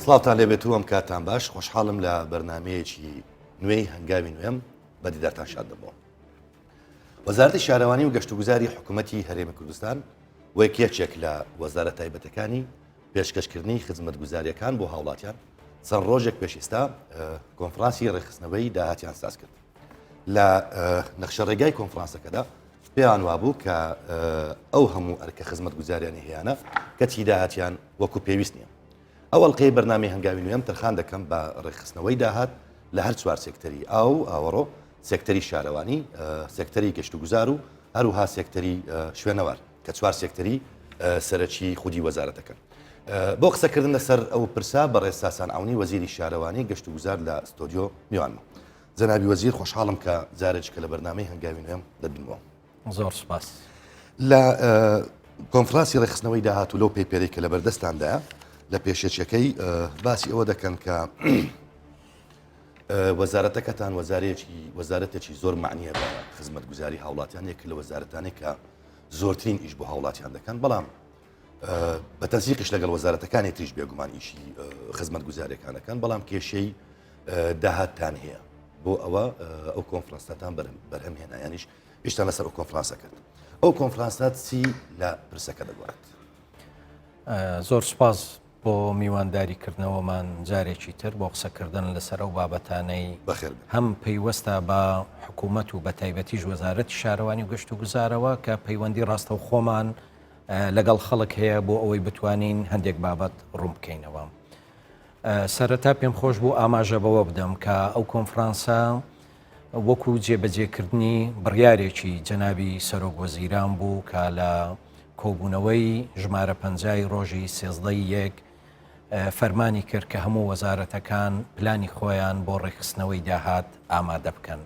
سڵاوتان لێبێت و ئەم کاتان باش خۆشحاڵم لە بەرنمەیەکی نوێی هەنگاوی نوێم بە دیدارتان شاد دەبەوە. وەزارەتی شارەوانی و گەشتوگوزاری حکوومەتی هەرێمی کوردستان وەک یەکێک لە وەزارە تایبەتەکانی پێشکەشکردنی خزمەتگوزارییەکان بۆ هاوڵاتیان چەند ڕۆژێک پێش ئێستا کۆنفرانسی ڕێکخستنەوەی داهاتیان ساز کرد. لە نەخشە ڕێگای کۆنفرانسەکەدا پێیان وابوو کە ئەو هەموو ئەرکە خزمەتگوزاریانی هەیەە کەچی داهاتیان وەکو پێویست نییە. ئەو ئەڵلقەی بەرنامەی هەنگاوی نوێم تەرخان دەکەم بە ڕێکخستنەوەی داهات لە هەر چوار سێکتەری ئاو و ئاوەڕۆ، سێکتەری شارەوانی، سێکتەری گەشتوگوزار و هەروها سێکتەری شوێنەوار کە چوار سێکتەری سەرەکی خودی وەزارەتەکەن. بۆ قسەکردن لەسەر ئەو پرسە بەڕێز ساسان عەونی وەزیری شارەوانی گەشتوگوزار لە ستۆدیۆ میوانمە. جەنابی وەزیر خۆشحاڵم کە جارێکی کە لە بەرنامەی هەنگاوی نوێم دەبینمەوە. زۆر سپاس. لە کۆنفرانسی ڕێکخستنەوەی داهات و لەو paper ەی کە لە بەردەستاندایە لە پێشەکیەکەی باسی ئەوە دەکەن کە وەزارەتەکەتان وەزارێکی وەزارەتێکی زۆر معنیە بە خزمەتگوزاری هاوڵاتیان یەک لە وەزارەتانێک کە زۆرترین ئیش بۆ هاوڵاتیان دەکەن بەڵام بە تەنسیقیش لەگەڵ وەزارەتەکانی تریش بێگومان ئیشی خزمەتگوزاریەکانەکەن بەڵام کێشەی داهاتتان هەیە بۆ ئەوە ئەو کۆنفرانسەتان بەرهەم هێنا یانیش ئیشتان لەسەر ئەو کۆنفرانسە کرد ئەو کۆنفرانسە چی لە پرسەکە دەگۆڕێت؟ زۆر سپاس بۆ میوانداری کردنەوەمان جارێکی تر بۆ قسەکردن لەسەر ئەو بابەتانەی هەم پەیوەستە بە حکوومەت و بە تایبەتیش وەزارەتی شارەوانی و گەشت و گوزارەوە کە پەیوەندی ڕاستەوخۆمان لەگەڵ خەڵک هەیە بۆ ئەوەی بتوانین هەندێک بابەت ڕوون بکەینەوە. سەرەتا پێم خۆش بوو ئاماژە بەوە بدەم کە ئەو کۆنفرانسە وەکو جێبەجێکردنی بڕیارێکی جەنابی سەرۆک وەزیران بوو کە لە کۆبوونەوەی ژمارە پەنجای ڕۆژی سێزدەی یەک فەرمانی کرد کە هەموو وەزارەتەکان پلانی خۆیان بۆ ڕێکخستنەوەی داهات ئامادە بکەن.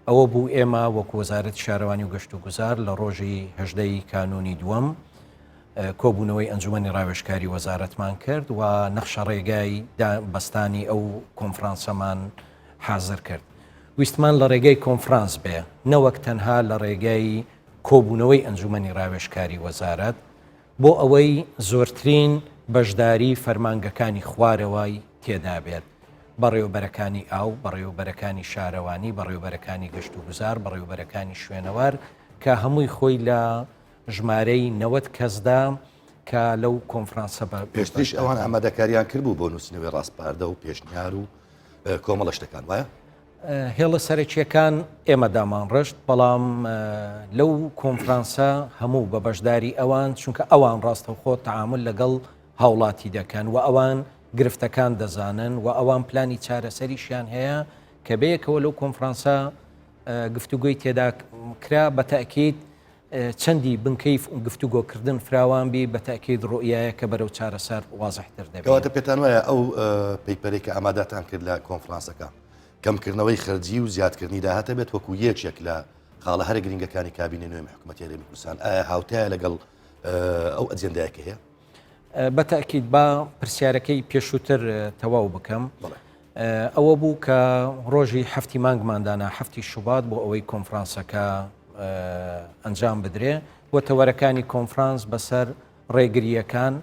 ئەوە بوو ئێمە وەکو وەزارەتی شارەوانی و گەشتوگوزار لە ڕۆژی هەژدە ی کانوونی دووەم کۆبوونەوەی ئەنجومەنی ڕاوێژکاری وەزارەتمان کرد و نەخشەڕێگای بەستانی ئەو کۆنفرانسەمان حازر کرد. ویستمان لە ڕێگەی کۆنفرانس بێ نەوەک تەنها لە ڕێگەی کۆبوونەوەی ئەنجومەنی ڕاوێژکاری وەزارەت بۆ ئەوەی زۆرترین بەشداری فەرمانگەکانی خوارەوەی تێدابێت، بەڕێوەبەرەکانی ئاو، بەڕێوەبەرەکانی شارەوانی، بەڕێوەبەرەکانی گەشتوگوزار، بەڕێوەبەرەکانی شوێنەوار کە هەمووی خۆی لە ژمارەی 90 کەسدا کە لەو کۆنفرانسە بە پێشتریش ئەوان ئامادەکاریان کردبوو بۆ نووسینەوەی ڕاسپاردە و پێشنیار و کۆمەڵە شتەکان وایە؟ هێڵە سەرەکییەکان ئێمە دامانڕشت، بەڵام لەو کۆنفرانسە هەموو بە بەشداری ئەوان، چونکە ئەوان ڕاستەوخۆ تەعامول لەگەڵ هاوڵاتی دەکەن و ئەوان گرفتەکان دەزانن و ئەوان پلانی چارەسەریشیان هەیە کە بەیەکەوە لەو کۆنفرانسە گفتوگۆی تێدا کرا بە تەئکید چەندی بنکەی گفتوگۆکردن فراوان بی بە تەئکید ڕوئیایەکە بەرەو چارەسەر وازحتر دەبێت. کەواتە پێتان وایە ئەو paper ەی کە ئامادەتان کرد لە کۆنفرانسەکە کەمکردنەوەی خەرجی و زیادکردنی داهاتە بێت وەکو یەکێک لە خاڵە هەرە گرنگەکانی کابینەی نوێی حکوومەتی هەرێمی کوردستان ئایا هاوتایە لەگەڵ ئەو ئەجێندایە کە هەیە؟ بە تەئکید با پرسیارەکەی پێشووتر تەواو بکەم. ئەوە بوو کە ڕۆژی هەفتی مانگمان دانا هەفتی شوبات بۆ ئەوەی کۆنفرانسەکە ئەنجام بدرێ و تەوەرەکانی کۆنفرانس بەسەر ڕێگرییەکان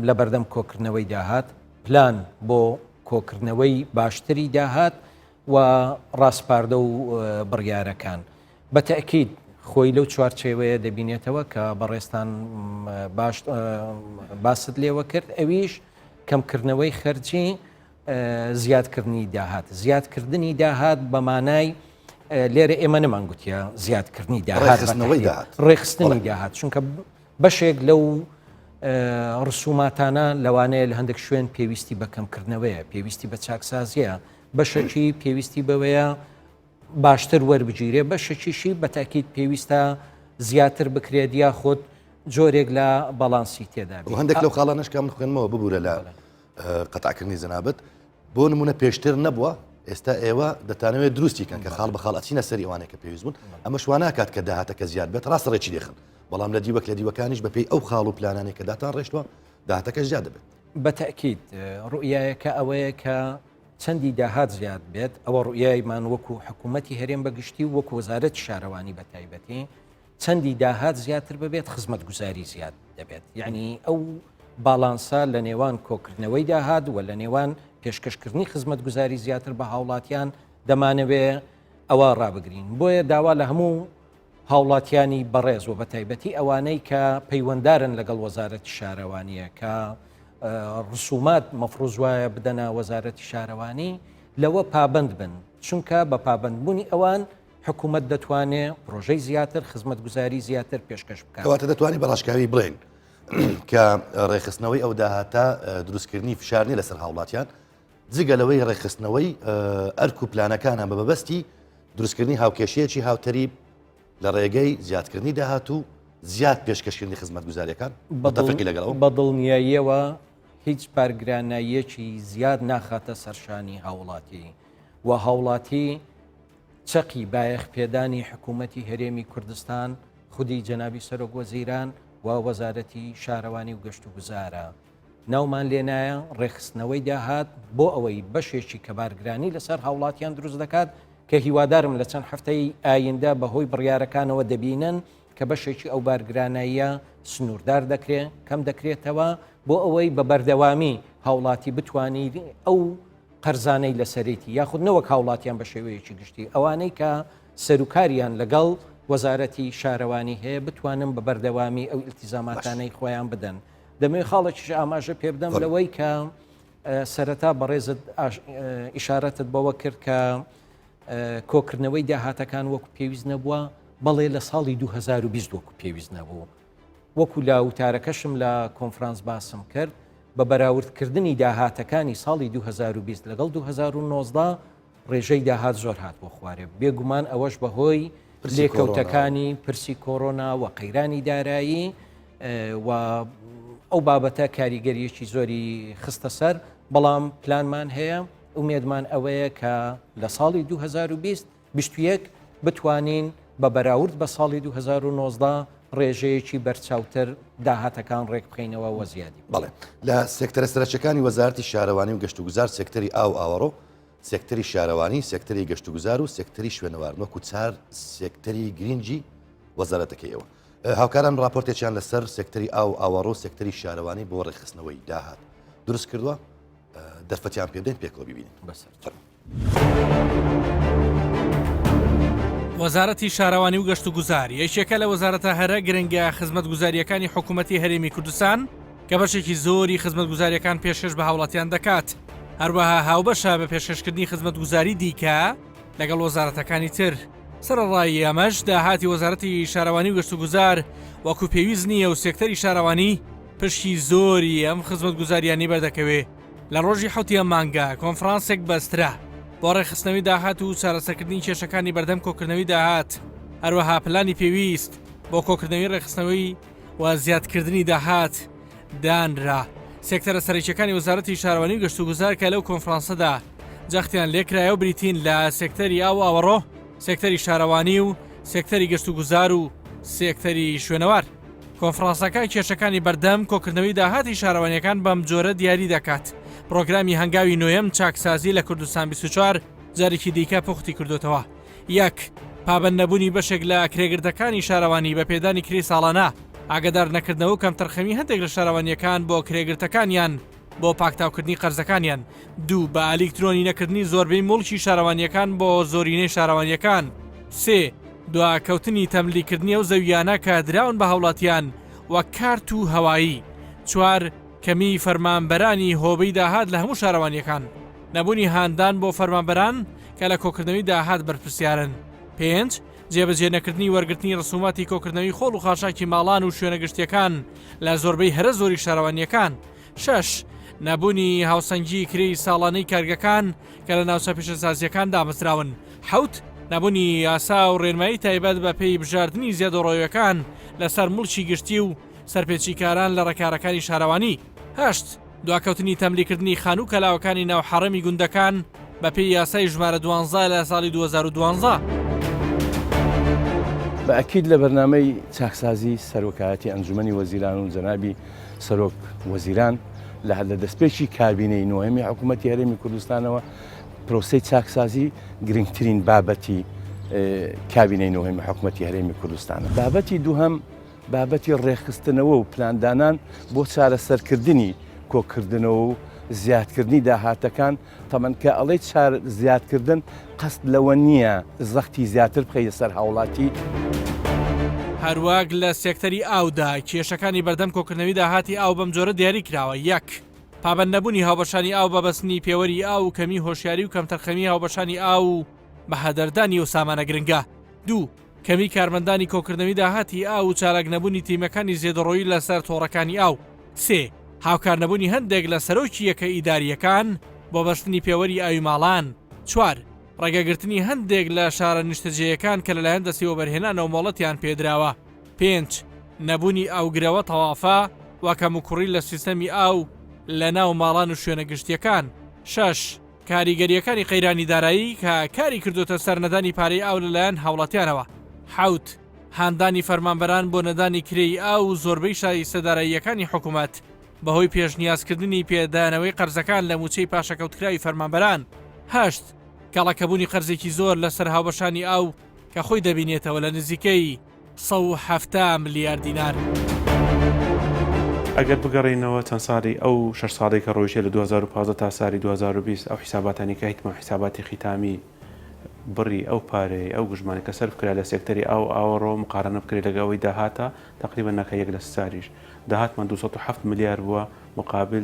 لە بەردەم کۆکردنەوەی داهات، پلان بۆ کۆکردنەوەی باشتری داهات و ڕاسپاردە و بڕیارەکان. بە تەئکید خۆی لەو چوارچێوەیە دەبینێتەوە کە بەڕێزتان باش باست لێوە کرد ئەویش کەمکردنەوەی خەرجی زیادکردنی داهات زیادکردنی داهات بە مانای لێرە ئێمە نەمان گوتیە زیادکردنی داهات ڕێکخستنی داهات چونکە بەشێک لەو ڕسوماتانە لەوانەیە لە هەندێک شوێن پێویستی بە کەمکردنەوەیە پێویستی بە چاکسازیە بەشێکی پێویستی بەوەیە باشتر وەربگیرێ، بەشێکیشی بە تەئکید پێویستە زیاتر بکرێت یاخود جۆرێک لە باڵانسی تێدا بێت. هەندێک لەو خاڵانەش کە من خوێندمەوە ببوورە لە قەتعکردنی جەنابت، بۆ نمونە پێشتر نەبووە، ئێستا ئێوە دەتانەوێت دروستی کەن کە خاڵ بە خاڵ ئەچینە سەری ئەوانەی کە پێویست بوون، ئەمەش وا ناکات کە داهاتەکە زیاد بێت، ڕاستە ڕێکی دێخن، بەڵام لە دیوەک لە دیوەکانیش بەپێی ئەو خاڵ و پلانانەی کە داتان ڕێشتووە داهاتەکەش زیاد دەبێت. بە تەئکید ڕوئیایەکە ئەوەیە کە چەندی داهات زیاد بێت، ئەوە ڕوئیایمان وەکو حکوومەتی هەرێم بە گشتی و وەکو وەزارەتی شارەوانی بە تایبەتی، چەندی داهات زیاتر ببێت خزمەتگوزاری زیاد دەبێت. یعنی ئەو باڵانسە لە نێوان کۆکردنەوەی داهات و لە نێوان پێشکەشکردنی خزمەتگوزاری زیاتر بە هاوڵاتیان دەمانەوێ ئەوە ڕابگرین. بۆیە داوا لە هەموو هاوڵاتیانی بەڕێز و بەتایبەتی ئەوانەی کە پەیوەندارن لەگەڵ وەزارەتی شارەوانیە کە ڕسومات مەفروز وایە بدەنە وەزارەتی شارەوانی لەوە پابند بن چونکە بە پابندبوونی ئەوان حکوومەت دەتوانێ پرۆژەی زیاتر خزمەتگوزاری زیاتر پێشکەش بکات. کەواتە دەتوانین بە ڕاشکاوی بڵێین کە ڕێکخستنەوەی ئەو داهاتە دروستکردنی فشار نیە لەسەر هاوڵاتیان جگە لەوەی ڕێکخستنەوەی ئەرک و پلانەکانە بە مەبەستی دروستکردنی هاوکێشەیەکی هاوتەریب لە ڕێگەی زیادکردنی داهات و زیاد پێشکەشکردنی خزمەتگوزاریەکان متفقی لەگەڵ ئەوە؟ بە دڵنیاییەوە هیچ بارگراناییەکی زیاد ناخاتە سەرشانی هاوڵاتی و هاوڵاتی چەقی بایەخ پێدانی حکوومەتی هەرێمی کوردستان خودی جەنابی سەرۆک وەزیران و وەزارەتی شارەوانی و گەشتوگوزارە. ناومان لێنایە ڕێکخستنەوەی داهات بۆ ئەوەی بەشێکی کە بارگرانی لەسەر هاوڵاتیان دروست دەکات کە هیوادارم لە چەند هەفتەی ئایندە بەهۆی بڕیارەکانەوە دەبینن کە بەشێکی ئەو بارگراناییە سنووردار دەکرێت کەم دەکرێتەوە بۆ ئەوەی بە بەردەوامی هاوڵاتی بتانی ئەو قەرزانەی لەسەرێتی یاخود نەوەک هاوڵاتیان بە شێوەیەکی گشتی ئەوانەی کە سەروکاریان لەگەڵ وەزارەتی شارەوانی هەیە بتوانن بە بەردەوامی ئەو ئیلتیزاماتانەی خۆیان بدەن. دەمەوێت خاڵێکیش ئاماژە پێ بدەم لەوەی کە سەرەتا بەڕێزت ئیشارەتت بەوە کرد کە کۆکردنەوەی داهاتەکان وەکو پێویست نەبووە بەڵێ لە ساڵی 2020 وەکو پێویست نەبوو وەکو لە وتارەکەشم لە کۆنفرانس باسم کرد بە بەراوردکردنی داهاتەکانی ساڵی 2020 لەگەڵ 2019 ڕێژەی داهات زۆر هات بۆ خوارێ بێگومان ئەوەش بەهۆی لێکەوتەکانی پرسی کۆرۆنا و قەیرانی دارایی و ئەو بابەتە کاریگەریەکی زۆری خستە سەر بەڵام پلانمان هەیە ئومێدمان ئەوەیە کە لە ساڵی 2020 21 بتوانین بە بەراورد بە ساڵی 2019 ڕێژەیەکی بەرچاوتر داهاتەکان ڕێک بخەینەوە وە زیادی بەڵێ لە سێکتەرە سەرەکیەکانی وەزارەتی شارەوانی و گەشتوگوزار سێکتەری ئاو ئاوەڕۆ سێکتەری شارەوانی، سێکتەری گەشتوگوزار و سێکتەری شوێنەوارن وەکو چار سێکتەری گرینگی وەزارەتەکەی ئێوە. هاوکاران ڕاپۆرتێکیان لەسەر سێکتەری ئاو و ئاوەڕۆ و سێکتەری شارەوانی بۆ ڕێکخستنەوەی داهات دروست کردووە، دەرفەتیان پێ بدەین پێکەوە بیبینین. بەسەر فەرموو. وەزارەتی شارەوانی و گەشتوگوزار یەکێکە لە وەزارەتە هەرە گرنگە خزمەتگوزارییەکانی حکوومەتی هەرێمی کوردستان، کە بەشێکی زۆری خزمەتگوزارییەکان پێشکەش بە هاوڵاتیان دەکات، هەروەها هاوبەشە بە پێشکەشکردنی خزمەتگوزاری دیکە لەگەڵ وەزارەتەکانی تر. سەرەڕای ئەمەش داهاتی وەزارەتی شارەوانی و گەشتوگوزار وەکو پێویست نییە و سێکتەری شارەوانی پشکی زۆری ئەم خزمەتگوزاریانەی بەردەکەوێ. لە ڕۆژی حەوتی ئەم مانگە کۆنفرانسێک بەسترا بۆ ڕێکخستنەوەی داهات و چارەسەرکردنی کێشەکانی بەردەم کۆکردنەوەی داهات، هەروەها پلانی پێویست بۆ کۆکردنەوەی ڕێکخستنەوەی و زیادکردنی داهات دانرا. سێکتەرە سەرەکیەکانی وەزارەتی شارەوانی و گەشتوگوزار کە لەو کۆنفرانسەدا جەختیان لێکرایەوە بریتین لە سێکتەری ئاو و ئاوەڕۆ، سێکتەری شارەوانی و سێکتەری گەشتوگوزار و سێکتەری شوێنەوار. کۆنفرانسەکە کێشەکانی بەردەم کۆکردنەوەی داهاتی شارەوانیەکان بەم جۆرە دیاری دەکات، پڕۆگرامی هەنگاوی نۆیەم چاکسازی لە کوردستان 24 جارێکی دیکە پوختی کردۆتەوە. یەک، پابەند نەبوونی بەشێک لە کرێگرتەکانی شارەوانی بە پێدانی کرێی ساڵانە، ئاگادار نەکردنەوە و کەمتەرخەمی هەندێک لە شارەوانییەکان بۆ کرێگرتەکانیان بۆ پاکتاوکردنی قەرزەکانیان. دوو، بە ئەلیکترۆنی نەکردنی زۆربەی موڵکی شارەوانییەکان بۆ زۆرینەی شارەوانییەکان. سێ، دواکەوتنی تەملیکردنی ئەو زەوییانە کە دراون بە هاوڵاتیان وەک کارت و هەوایی. چوار، کەمیی فەرمانبەرانی هۆبەی داهات لە هەموو شارەوانییەکان. نەبوونی هاندان بۆ فەرمانبەران کە لە کۆکردنەوەی داهات بەرپرسیارن. پێنج، جێبەجێ نەکردنی وەرگرتنی ڕسوماتی کۆکردنەوەی خۆڵ و خاشاکی ماڵان و شوێنە گشتیەکان لە زۆربەی هەرە زۆری شارەوانیەکان. شەش، نەبوونی هاوسەنگی کرێی ساڵانەی کارگەکان کە لە ناوچە پیشەسازیەکان دامەزراون. حەوت، نەبوونی یاسا و ڕێنمایی تایبەت بە پێی بژاردنی زیادەڕۆیەکان لەسەر موڵکی گشتی و سەرپێچیکاران لە ڕێکارەکانی شارەوانی. هەشت، دواکەوتنی تەملیکردنی خانوو و کەلاوەکانی ناو حەڕەمی گوندەکان بەپێی یاسای ژمارە دوانزە لە ساڵی 2012. بە ئەکید لە بەرنامەی چاکسازی سەرۆکایەتی ئەنجومەنی وەزیران و جەنابی سەرۆک وەزیران لە لە دەستپێکی کابینەی نۆیەمی حکوومەتی هەرێمی کوردستانەوە پرۆسەی چاکسازی گرنگترین بابەتی کابینەی نۆیەمی حکوومەتی هەرێمی کوردستانە. بابەتی دووهەم. بابەتی ڕێکخستنەوە و پلاندانان بۆ چارەسەرکردنی کۆکردنەوە و زیادکردنی داهاتەکان، تەبعەن کە ئەڵێی چار زیادکردن قەست لەوە نییە زەختی زیاتر بخەیتە سەر هاوڵاتی. هەروەک لە سێکتەری ئاودا، کێشەکانی بەردەم کۆکردنەوی داهاتی ئاو بەم جۆرە دیاری کراوە، یەک. پابەند نەبوونی هاوبەشانی ئاو بە بەستنی پێوەری ئاو و کەمی هۆشیاری و کەمتەرخەمی هاوبەشانی ئاو و بە هەدەردانی ئەو سامانە گرنگە. دوو. کەمی کارمەندانی کۆکردنەوی داهاتی ئاو و چالاک نەبوونی تیمەکانی زێدەڕۆیی لەسەر تۆڕەکانی ئاو. سێ. هاوکار نەبوونی هەندێک لە سەرۆکی یەکە ئیدارییەکان بۆ بەستنی پێوەری ئاوی ماڵان. چوار. ڕێگەگرتنی هەندێک لە شارە نیشتەجێیەکان کە لەلایەن دەستەی وەبەرهێنانەوە مۆڵەتیان پێدراوە. پێنج. نەبوونی ئاوگرەوە تەوافە و کەموکوڕی لە سیستەمی ئاو لە ناو ماڵان و شوێنە گشتییەکان. شەش. کاریگەرییەکانی قەیرانی دارایی کە کاری کردۆتە سەر نەدانی پارەی ئاو لەلایەن هاوڵاتیانەوە. حەوت. هاندانی فەرمانبەران بۆ نەدانی کرێی ئاو و زۆربەی شایستە داراییەکانی حکومەت بەهۆی پێشنیازکردنی پێدانەوەی قەرزەکان لە مووچەی پاشەکەوتکراوی فەرمانبەران. هەشت. کەڵەکەبوونی قەرزێکی زۆر لەسەر هاوبەشانی ئاو کە خۆی دەبینێتەوە لە نزیکەی 170 ملیار دینار. ئەگەر بگەڕێینەوە چەند ساڵی ئەو شەش ساڵەی کە ڕۆیشتە لە 2015 تا ساری 2020 ئەو حیساباتانی کە هیتمان حیساباتی خیتامی بڕی ئەو پارەیەی ئەو گوژمانەی کە سەرف کرا لە سێکتەری ئاو و ئاوەڕۆ مقارەنە بکرێت لەگەڵ ئەوەی داهاتە تەقریبەن ناکا یەک لە ساریش داهاتمان 207 ملیار بووە مقابل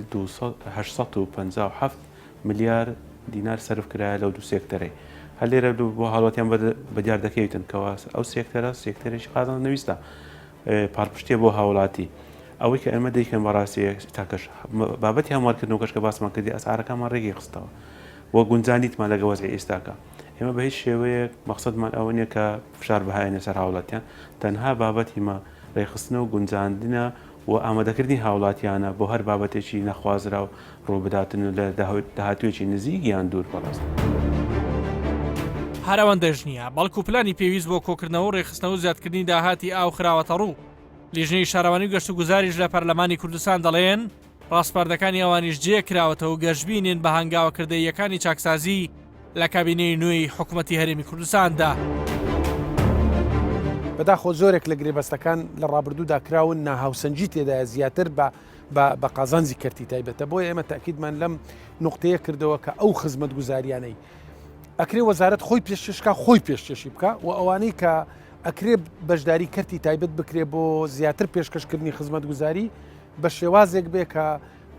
857 ملیار دینار سەرف کرایە لەو دوو سێکتەرەی هەر لێرە بۆ هاوڵاتیان بە دیار دەکەویتن کەوا ئەو سێکتەرە سێکتەرێکی قازانج نەویستە پاڵپشتیە بۆ هاوڵاتی ئەوەی کە ئێمە دەیکەن بەڕاستی تاکەش بابەتی هەموارکردنەوەکەش کە باسمان کردی ئەسعارەکانمان ڕێکی خستەوە و گونجاندیتمان لەگە وەزعی ئێستاکە ئێمە بە هیچ شێوەیەک مەقسەدمان ئەوە نییە کە فشار بهاێنە سەر هاوڵاتیان تەنها بابەتی مە ڕێکخستنە و گونجاندنە و ئامادەکردنی هاوڵاتیانە بۆ هەر بابەتێکی نەخوازراو ڕووبداتن و لە داهاتوویەکی نزیک یان دوور بەڕاست. هەر ئەوەندەش نییە، بەڵکو پلانی پێویست بۆ کۆکردنەوە و ڕێکخستنەوە و زیادکردنی داهاتی ئاو خراوەتەڕوو. لیژنەی شارەوانی و گەشتوگوزاریش لە پەرلەمانی کوردستان دەڵێن، ڕاسپاردەکانی ئەوانیش جێ کراوەتەوە و گەشبینین بە هەنگاوە کردەییەکانی چاکسازی لە کابینەی نوێی حکومەتی هەرێمی کوردستاندا. بەداخەوە زۆرێک لە گرێبەستەکان لە ڕابردوودا کراون ناهاوسەنگی تێدایە زیاتر بە بە قازانجی کەرتی تایبەتە بۆیە ئێمە تاکیدمان لەم نقطەیە کردەوە کە ئەو خزمەتگوزاریانەی ئەکرێ وەزارەت خۆی پێشکەشکا خۆی پێشکەشی بکە و ئەوانەی کە ئەکرێ بەشداری کەرتی تایبەت بکرێ بۆ زیاتر پێشکەشکردنی خزمەتگوزاری بە شێوازێک بێ کە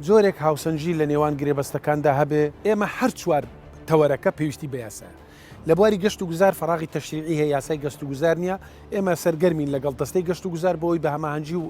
جۆرێک هاوسەنگی لە نێوان گرێبەستەکاندا هەبێ، ئێمە هەر چوار تەوەرەکە پێویستی بە یاسایە. لە بواری گەشت و گوزار فەراغی تەشریعی هەیە، یاسای گەشت و گوزار نییە، ئێمە سەرگەرمین لەگەڵ دەستەی گەشت و گوزار بۆ ئەوەی بە هەماهەنگی و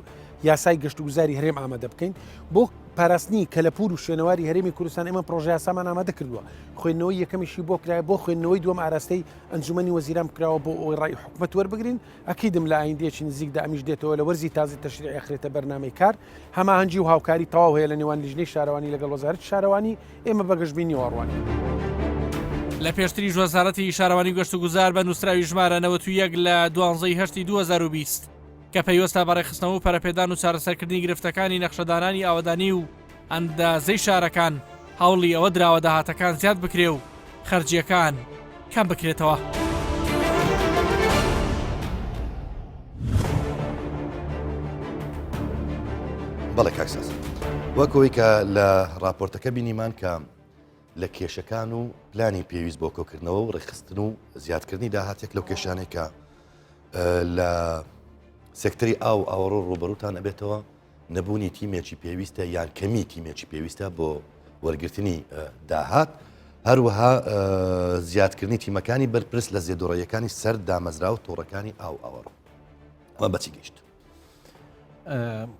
یاسای گەشت و گوزاری هەرێم ئامادە بکەین. بۆ پاراستنی کەلەپوور و شوێنەواری هەرێمی کوردستان ئێمە پڕۆژەیاسامان ئامادە کردووە، خوێندنەوەی یەکەمیشی بۆ کرایە، بۆ خوێندنەوەی دووەم ئاراستەی ئەنجوومەنی وەزیران بکراوە بۆ ئەوەی ڕای حکومەت وەربگرین. ئەکیدم لە ئایندەیەکی نزیکدا ئەمیش دێتەوە لە وەرزی تازەی تەشریعی ئەخرێتە بەرنامەی کار. هەماهەنگی و هاوکاری تەواو هەیە لە نێوان لیژنەی شارەوانی لەگەڵ وەزارەتی شارەوانی، ئێمە بە گەشبینیەوە ئەڕوانین. لە پێشتریش وەزارەتی شارەوانی و گەشتوگوزار بە نووسراوی ژمارە 91 لە دوانزە ی هەشتی 2020 کە پەیوەستە بە ڕێکخستنەوە و پەرەپێدان و چارەسەرکردنی گرفتەکانی نەخشەدانانی ئاوەدانی و ئەندازەی شارەکان هەوڵی ئەوە دراوە داهاتەکان زیاد بکرێ و خەرجییەکان کەم بکرێتەوە. بەڵێ کاک ساز وەک ئەوەی کە لە راپۆرتەکە بینیمان کە لە کێشەکان و پلانی پێویست بۆ کۆکردنەوە و ڕێکخستن و زیادکردنی داهاتێک لەو کێشانێک کە لە سێکتەری ئاو ئاوەڕۆ ڕوبەروتان ئەبێتەوە نەبوونی تیمێکی پێویستە یان کەمی تیمێکی پێویستە بۆ وەرگرتنی داهات هەروەها زیادکردنی تیمەکانی بەرپرس لە زێدۆڕەیەکانی سەر دامەزرا و تۆڕەکانی ئاو ئاوەڕۆ ئەمە بەچی گەیشت؟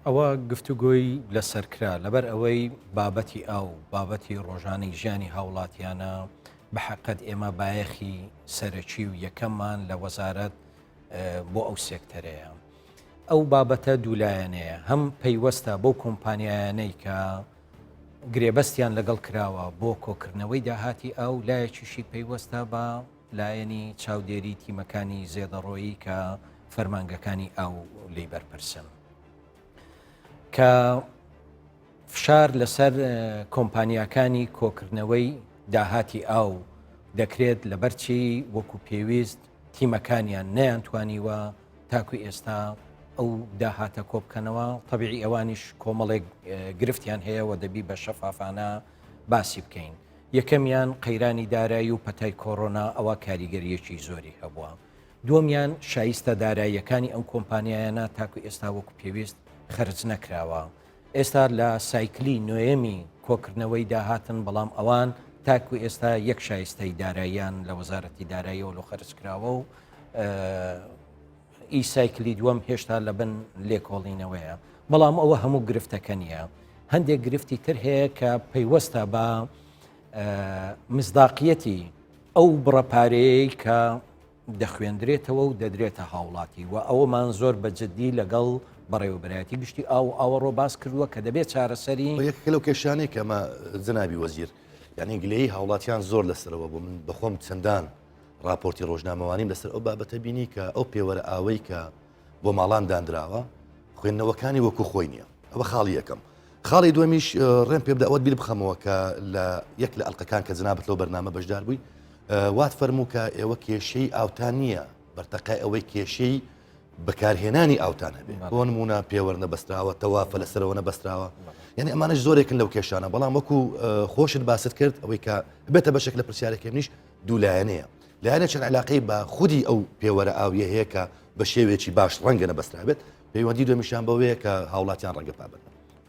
ئەوە گفتوگۆی لەسەر کرا لەبەر ئەوەی بابەتی ئاو بابەتی ڕۆژانەی ژیانی هاوڵاتیانە بە حقت ئێمە بایەخی سەرەکی و یەکەممان لە وەزارەت بۆ ئەو سێکتەرەیە. ئەو بابەتە دوولایەنەیە هەم پەیوەستە بەو کۆمپانیایانەی کە گرێبەستیان لەگەڵ کراوە بۆ کۆکردنەوەی داهاتی ئاو لایەکیشی پەیوەستە بە لایەنی چاودێری تیمەکانی زێدەڕۆیی کە فەرمانگەکانی ئاو لی بەرپرسن کە فشار لەسەر کۆمپانیاکانی کۆکردنەوەی داهاتی ئاو دەکرێت لەبەرچی وەکو پێویست تیمەکانیان نەیانتوانیوە تاکو ئێستا. ئەو داهاتە کۆبکەنەوە تەبیعی ئەوانیش کۆمەڵێک گرفتیان هەیە و دەبی بە شەفافانە باسی بکەین. یەکەمیان قەیرانی دارایی و پەتای کۆرۆنا ئەوە کاریگەرییەکی زۆری هەبووە. دووەمیان شایستە داراییەکانی ئەم کۆمپانیایانە تاکو ئێستا وەکو پێویست خەرج نەکراوە. ئێستا لە سایکلی نۆیەمی کۆکردنەوەی داهاتن بەڵام ئەوان تاکو ئێستا یەک شایستەی داراییان لە وەزارەتی داراییەوە لۆ خەرج کراوە و ئی سایکلی دووەم هێشتا لە بن لێکۆڵینەوەیە بەڵام ئەوە هەموو گرفتەکە نییە هەندێک گرفتی تر هەیە کە پەیوەستە بە مزداقیەتی ئەو بڕە پارەیەی کە دەخوێندرێتەوە و دەدرێتە هاوڵاتی و ئەوەمان زۆر بە جددی لەگەڵ بەڕێوەبەرایەتی گشتی ئاو و ئاوەڕۆ باس کردووە کە دەبێت چارەسەری یەکێک لەو کێشانەی کە ئەمە جەنابی وەزیر یعنی گلەیی هاوڵاتیان زۆر لەسەرەوە بوو من بەخۆم چەندان ڕاپۆرتی ڕۆژنامەوانیم لەسەر ئەو بابەتە بینی کە ئەو پێوەرە ئاوەی کە بۆ ماڵان دانراوە خوێندنەوەکانی وەکو خۆی نییە ئەوە خاڵی یەکەم خاڵی دووەمیش ڕێم پێ بدە ئەوەت بیر بخەمەوە کە لە یەک لە ئەڵلقەکان کە جنابەت لەو بەرنامە بەشدار بووی وات فەرموو کە ئێوە کێشەی ئاوتان نییە بەرتەقای ئەوەی کێشەی بەکارهێنانی ئاوتان هەبێ بۆ نمونە پێوەر نەبەستراوە تەوافە لەسەرەوە نەبەستراوە یعنی ئەمانش زۆرێکن لەو کێشانە بەڵام وەکو خۆشت باست کرد ئەوەی کە بێتە بەشێک لە پرسیارەکەی منیش دوولایەنەیە لایەنە چەند علاقەی بە خودی ئەو پێوەرە ئاویە هەیە کە بە شێوەیەکی باش ڕەنگە نەبەسترابێت پەیوەندی دومیشان بەوەیە کە هاوڵاتیان ڕەنگە پابەند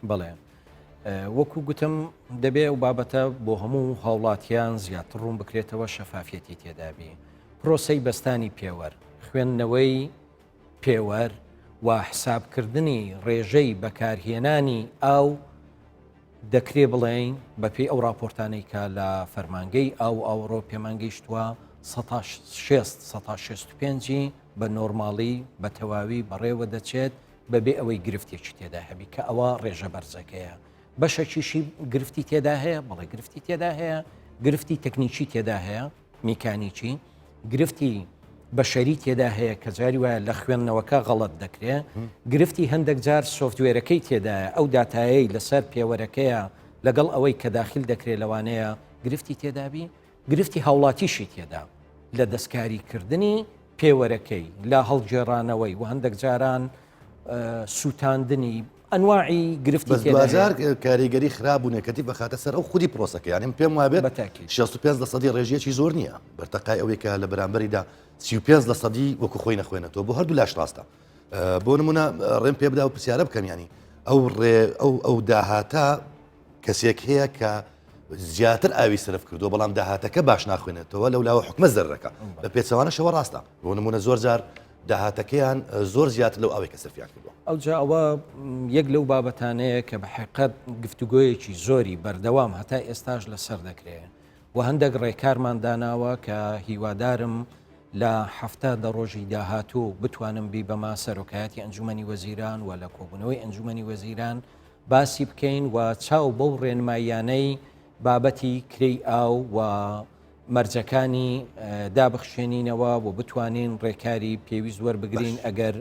بەڵێ وەکو گوتم دەبێ ئەو بابەتە بۆ هەموو هاوڵاتیان زیاتر ڕوون بکرێتەوە شەفافیەتی تێدابی پرۆسەی بەستانی پێوەر خوێندنەوەی پێوەر و حسابکردنی ڕێژەی بەکارهێنانی ئاو دەکرێ بڵێین بەپێی ئەو راپۆرتانەی کە لە فەرمانگەی ئاو و ئاوەڕۆ پێمان گەیشتووە سەتا شێست سەتا شێست و پێنجی بە نۆرماڵی بە تەواوی بەڕێوە دەچێت بەبێ ئەوەی گرفتێکی تێدا هەبی کە ئەوە ڕێژە بەرزەکەیە بەشەکیشی گرفتی تێدا هەیە بەڵێ گرفتی تێدا هەیە گرفتی تەکنیکی تێدا هەیە میکانیکی، گرفتی بەشەری تێدا هەیە کە جاری وایە لە خوێندنەوەکە غەڵەت دەکرێ، گرفتی هەندێک جار سۆفتوێرەکەی تێدایە، ئەو داتایەی لەسەر پێوەرەکەیە لەگەڵ ئەوەی کە داخیل دەکرێ لەوانەیە گرفتی تێدابی، گرفتی هاوڵاتیشی تێدا لە دەستکاریکردنی پێوەرەکەی، لە هەڵگێڕانەوەی و هەندێک جاران سووتاندنی ئەنواعی گرفتی بەس دواجار کاریگەری خراپ و negative بەخاتە سەر ئەو خودی پرۆسەکە یانیم پێم وابێت 65 لە سەدی ڕێژەیەکی زۆر نییە بەرتەقای ئەوەی کە لە بەرامبەریدا 35 لە سەدی وەکو خۆی نەخوێنێتەوە بۆ هەردوو لاش ڕاستە بۆ نمونە ڕێم پێ بدا و پرسیارە بکەم ینی ئەو ڕێ ئەو ئەو داهاتە کەسێک هەیە کە زیاتر ئاوی سرف کردو بەڵام داهاتەکە باش ناخوێنێتەوە لەو لاوە حکومە زەرەکە بە پێچەوانەشەوە ڕاستە بۆ نمونە زۆر جار داهاتەکەیان زۆر زیاتر لەو ئاوەی کە سەرفیان کردووە. ئەوجا ئەوە یەک لەو بابەتانەیە کە بە حەقیقەت گفتوگۆیەکی زۆری بەردەوام هەتا ئێستاش لەسەر دەکرێ و هەندێک ڕێکارمان داناوە کە هیوادارم لە هەفتە دە ڕۆژی داهاتوو بتوانم بیبەمە سەرۆکایەتی ئەنجومەنی وەزیران و لە کۆبوونەوەی ئەنجومەنی وەزیران باسی بکەین و چاو بەو ڕێنماییانەی بابەتی کرێی ئاو و مەرجەکانی دابخشێنینەوە و بتوانین ڕێکاری پێویست وەربگرین ئەگەر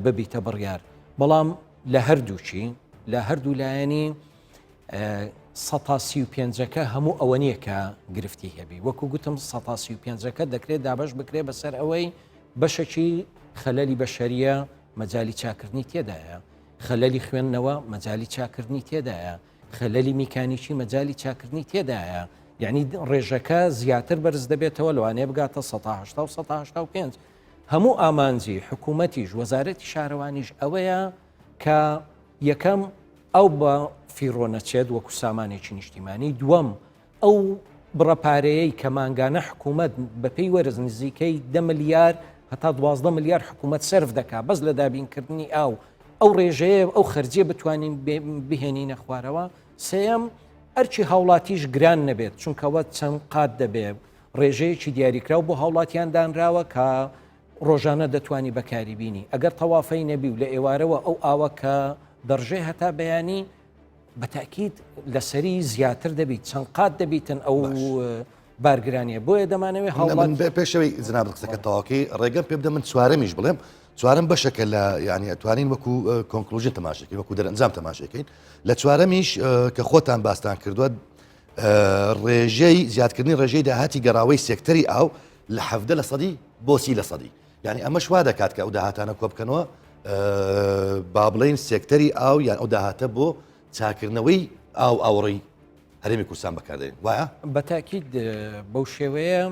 ببیتە بڕیار بەڵام لە هەردووچی لە هەردوو لایەنی سەتا سی و پێنجەکە هەموو ئەوە نییە کە گرفتی هەبی وەکو گوتم سەتا سی و پێنجەکە دەکرێت دابش بکرێت بەسەر ئەوەی بەشەکی خەلەلی بەشەریە مەجای چاکردنی تێدایە خەلەلی خوێندنەوە مەجای چاکردنی تێدایە خەلەلی میکانیکی مەجالی چاکردنی تێدایە یعنی ڕێژەکە زیاتر بەرز دەبێتەوە لەوانەیە بگاتە 1970 و 1985 هەموو ئامانجی حکوومەتیش وەزارەتی شارەوانیش ئەوەیە کە یەکەم ئەو بە فیڕۆ نەچێت وەکو سامانێکی نیشتیمانی دووەم ئەو بڕە پارەیەی کە مانگانە حکوومەت بەپێی وەرز نزیکەی دە ملیار هەتا دوازدە ملیار حکوومەت سەرف دەکا بەس لە دابینکردنی ئاو ئەو ڕێژەیە ئەو خەرجیە بتوانین بهێنینە خوارەوە سێیەم ئەرکی هاوڵاتیش گران نەبێت چونکەوە چەند قات دەبێت ڕێژەیەکی دیاریکراو بۆ هاوڵاتیان دانراوە کە ڕۆژانە دەتوانی بەکاری بینی ئەگەر تەوافەی نەبی و لە ئێوارەوە ئەو ئاوە کە دەڕژێ هەتا بەیانی بە تاکید لەسەری زیاتر دەبیت چەند قات دەبیتن ئەو بارگرانیە بۆیە دەمانەوێت هاوڵات بێ پێشەوەی جنابت قسەکە تەواوکەی ڕێگەم پێ بدە من چوارەمیش بڵێم چوارەم بەشەکە لە یعنی ئەتوانین وەکو conclusion تەماشەکەین وەکو دەرەنجام تەماشەکەین لە چوارەمیش کە خۆتان باستان کردووە ڕێژەی زیادکردنی ڕێژەی داهاتی گەڕاوەی سێکتەری ئاو لە حەڤدە لە سەدی بۆ سی لە سەدی یعنی ئەمەش وا دەکات کە ئەو داهاتانە کۆبکەنەوە. با بڵێین سێکتەری ئاو یان ئەو داهاتە بۆ چاکردنەوەی ئاو ئاوڕی هەرێمی کوردستان بەکاردێن وایە؟ بە تاکید بەو شێوەیە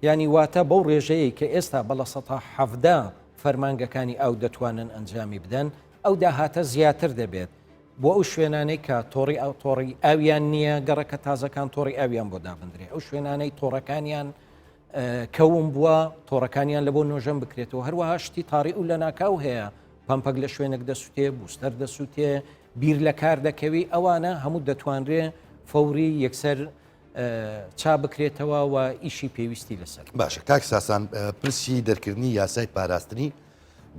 ینی واتە بەو ڕێژەیە کە ئێستا بە 17% فەرمانگەکانی ئاو دەتوانن ئەنجامی بدەن ئەو داهاتە زیاتر دەبێت بۆ ئەو شوێنانەی کە تۆڕی ئەو تۆڕی ئاویان نییە گەڕەکە تازەکان تۆڕی ئاویان بۆ دابندرێ ئەو شوێنانەی تۆڕەکانیان کەوم بووە تۆڕەکانیان لە بۆ نۆژەن بکرێتەوە هەروەها شتی تاڕی و لە ناکاو هەیە پمپەک لە شوێنێک دەسووتێ بوستەر دەسووتێ بیر لە کار دەکەوی ئەوانە هەموو دەتوانرێ فەوری یەکسەر چا بکرێتەوە و ئیشی پێویستی لەسەر. باشە کاک ساسان پرسی دەرکردنی یاسای پاراستنی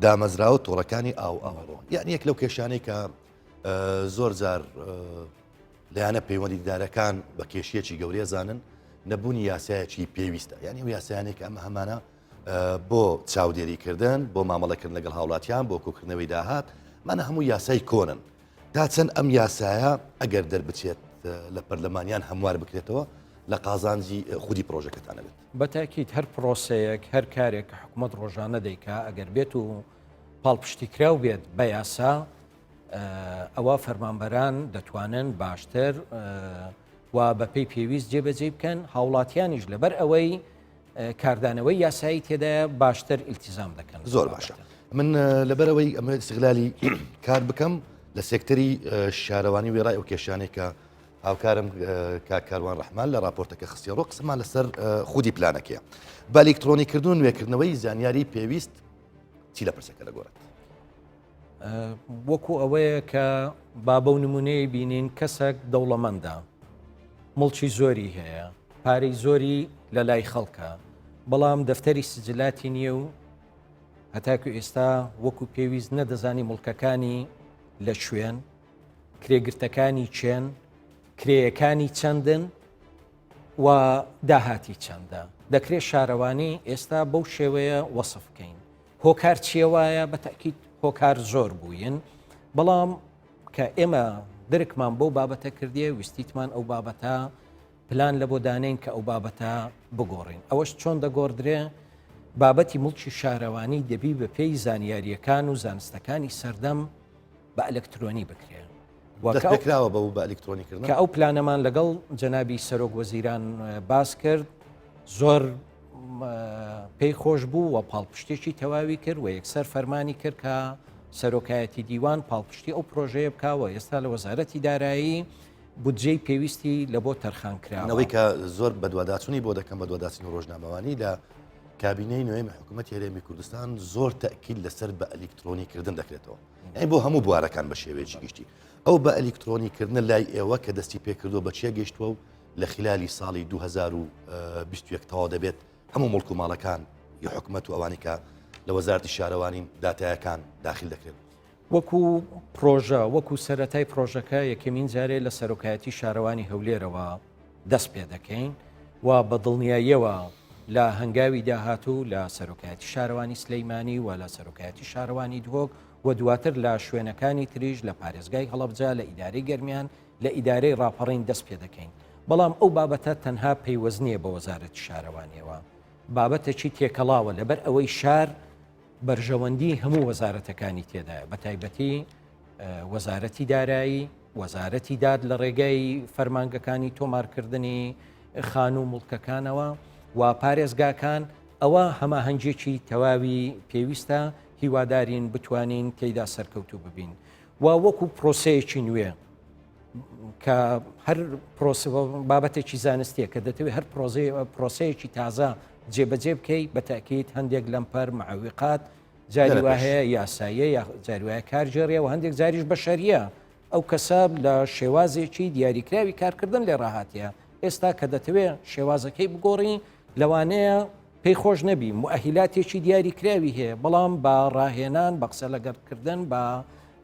دامەزراوە تۆڕەکانی ئاو ئاوەڕۆ یعنی یەک لەو کێشانەی کە زۆر جار لایەنە پەیوەندیدارەکان بە کێشیەکی گەورەیە زانن نەبوونی یاسایەکی پێویستە یعنی ئەو یاسایانێک کە ئەمە هەمانە بۆ چاودێریکردن بۆ مامەڵەکردن لەگەڵ هاوڵاتیان بۆ کۆکردنەوەی داهات مانە هەموو یاسای کۆنن تا چەند ئەم یاسایە ئەگەر دەربچێت لە پەرلەمانیان هەموار بکرێتەوە لە قازانجی خودی پرۆژەکەتانە بێت. بە تاکید هەر پرۆسەیەک هەر کارێک کە حکومەت ڕۆژانە دەیکا ئەگەر بێت و پاڵپشتیکراو بێت بە یاسا ئەوە فەرمانبەران دەتوانن باشتر و بەپێی پێویست جێبەجێ بکەن هاوڵاتیانیش لەبەر ئەوەی کاردانەوەی یاسایی تێدایە باشتر ئیلتیزام دەکەن. زۆر باشە من لەبەرەوەی ئەمە ئیستغلالی کار بکەم لە سێکتەری شارەوانی وێڕای ئەو کێشانێک کە هاوکارم کاک کاروان ڕەحمان لە راپۆرتەکە خستیەڕۆ قسەمان لەسەر خودی پلانەکەیە بە ئەلیکترۆنیکردن و نوێکردنەوەی زانیاری پێویست چی لە پرسەکە دەگۆڕێت؟ وەکو ئەوەیە کە با بەو نمونەیە بینین کەسێک دەوڵەمەندە مڵکی زۆری هەیە پارەی زۆری لە لای خەڵکە بەڵام دەفتەری سجلاتی نییە و هەتاکو ئێستا وەکو پێویست نەدەزانی مڵکەکانی لە کوێن کرێگرتەکانی چێن کرێیەکانی چەندن و داهاتی چەندە دەکرێت شارەوانی ئێستا بەو شێوەیە وەسف بکەین هۆکار چیە وایە؟ بە تەئکید هۆکار زۆر بووین، بەڵام کە ئێمە درکمان بەو بابەتە کردیە ویستیتمان ئەو بابەتە پلان لە بۆ دانین کە ئەو بابەتە بگۆڕین ئەوەش چۆن دەگۆڕدرێ بابەتی مڵکی شارەوانی دەبی بە پێی زانیاریەکان و زانستەکانی سەردەم بە ئەلکترۆنی بکرێ. دەستپێکراوە بە بە ئەلیکترۆنی کردن کە ئەو پلانەمان لەگەڵ جەنابی سەرۆک وەزیران باس کرد زۆر پێی خۆش بوو و پاڵپشتێکی تەواوی کرد و یەکسەر فەرمانی کرد کە سەرۆکایەتی دیوان پاڵپشتی ئەو پرۆژەیە بکاوە ئێستا لە وەزارەتی دارایی بودجەی پێویستی لە بۆ تەرخان کراوەی کە زۆر بەدواداچوونی بۆ دەکەم بەدواداچنی ڕۆژنامەوانی لە کابینەی نوێمی حکوومەت هەرێمی کوردستان زۆر تەکیل لەسەر بە ئەلیکترۆنی کردن دەکرێتەوە ئەی بۆ هەموو بوارەکان بە شێوەیەکی گشتی ئەو بە ئەلیکترۆنی کردنە لای ئێوە کە دەستی پێکردووە بە چیە گەیشتووە و لە خلالی ساڵی 2021 تەواو دەبێت هەموو مڵک و ماڵەکان ی حکومەت و ئەوانی کە لە وەزارەتی شارەوانین داتایەکان داخل دەکرێن. وەکو پرۆژە وەکو سەرەتای پرۆژەکە یەکەمین جارێ لە سەرۆکایەتی شارەوانی هەولێرەوە دەست پێ دەکەین و بە دڵنیاییەوە لە هەنگاوی داهاتوو لە سەرۆکایەتی شارەوانی سلەیمانی و لە سەرۆکایەتی شارەوانی دهۆک و دواتر لە شوێنەکانی تریش لە پارێزگای هەڵەبجە لە ئیدارەی گەرمیان لە ئیدارەی ڕاپەڕین دەست پێ دەکەین بەڵام ئەو بابەتە تەنها پەیوەست نییە بە وەزارەتی شارەوانیەوە بابەتەکی تێکەڵاوە لەبەر ئەوەی شار بەرژەوەندی هەموو وەزارەتەکانی تێدایە بە تایبەتی وەزارەتی دارایی، وەزارەتی داد لە ڕێگای فەرمانگەکانی تۆمارکردنی خانوو و موڵکەکانەوە و پارێزگاکان، ئەوە هەماهەنگیەکی تەواوی پێویستە، هیوادارین بتوانین تێیدا سەرکەوتوو ببین و وەکو پرۆسەیەکی نوێ کە هەر بابەتێکی زانستیە کە دەتەوێت هەر پرۆسەیەکی تازە جێبەجێ بکەی بە تاکیت هەندێک لەمپەر معویقات جاری وا هەیە یاساییە یا جاری وایە کارگێڕیە و هەندێک جاریش بەشەریە ئەو کەسە لە شێوازێکی دیاریکراوی کارکردن لێ ڕاهاتە ئێستا کە دەتەوێ شێوازەکەی بگۆڕی لەوانەیە پێی خۆش نەبی موئەهیلاتێکی دیاریکراوی هەیە بەڵام بە ڕاهێنان بە قسە لەگەڵکردن بە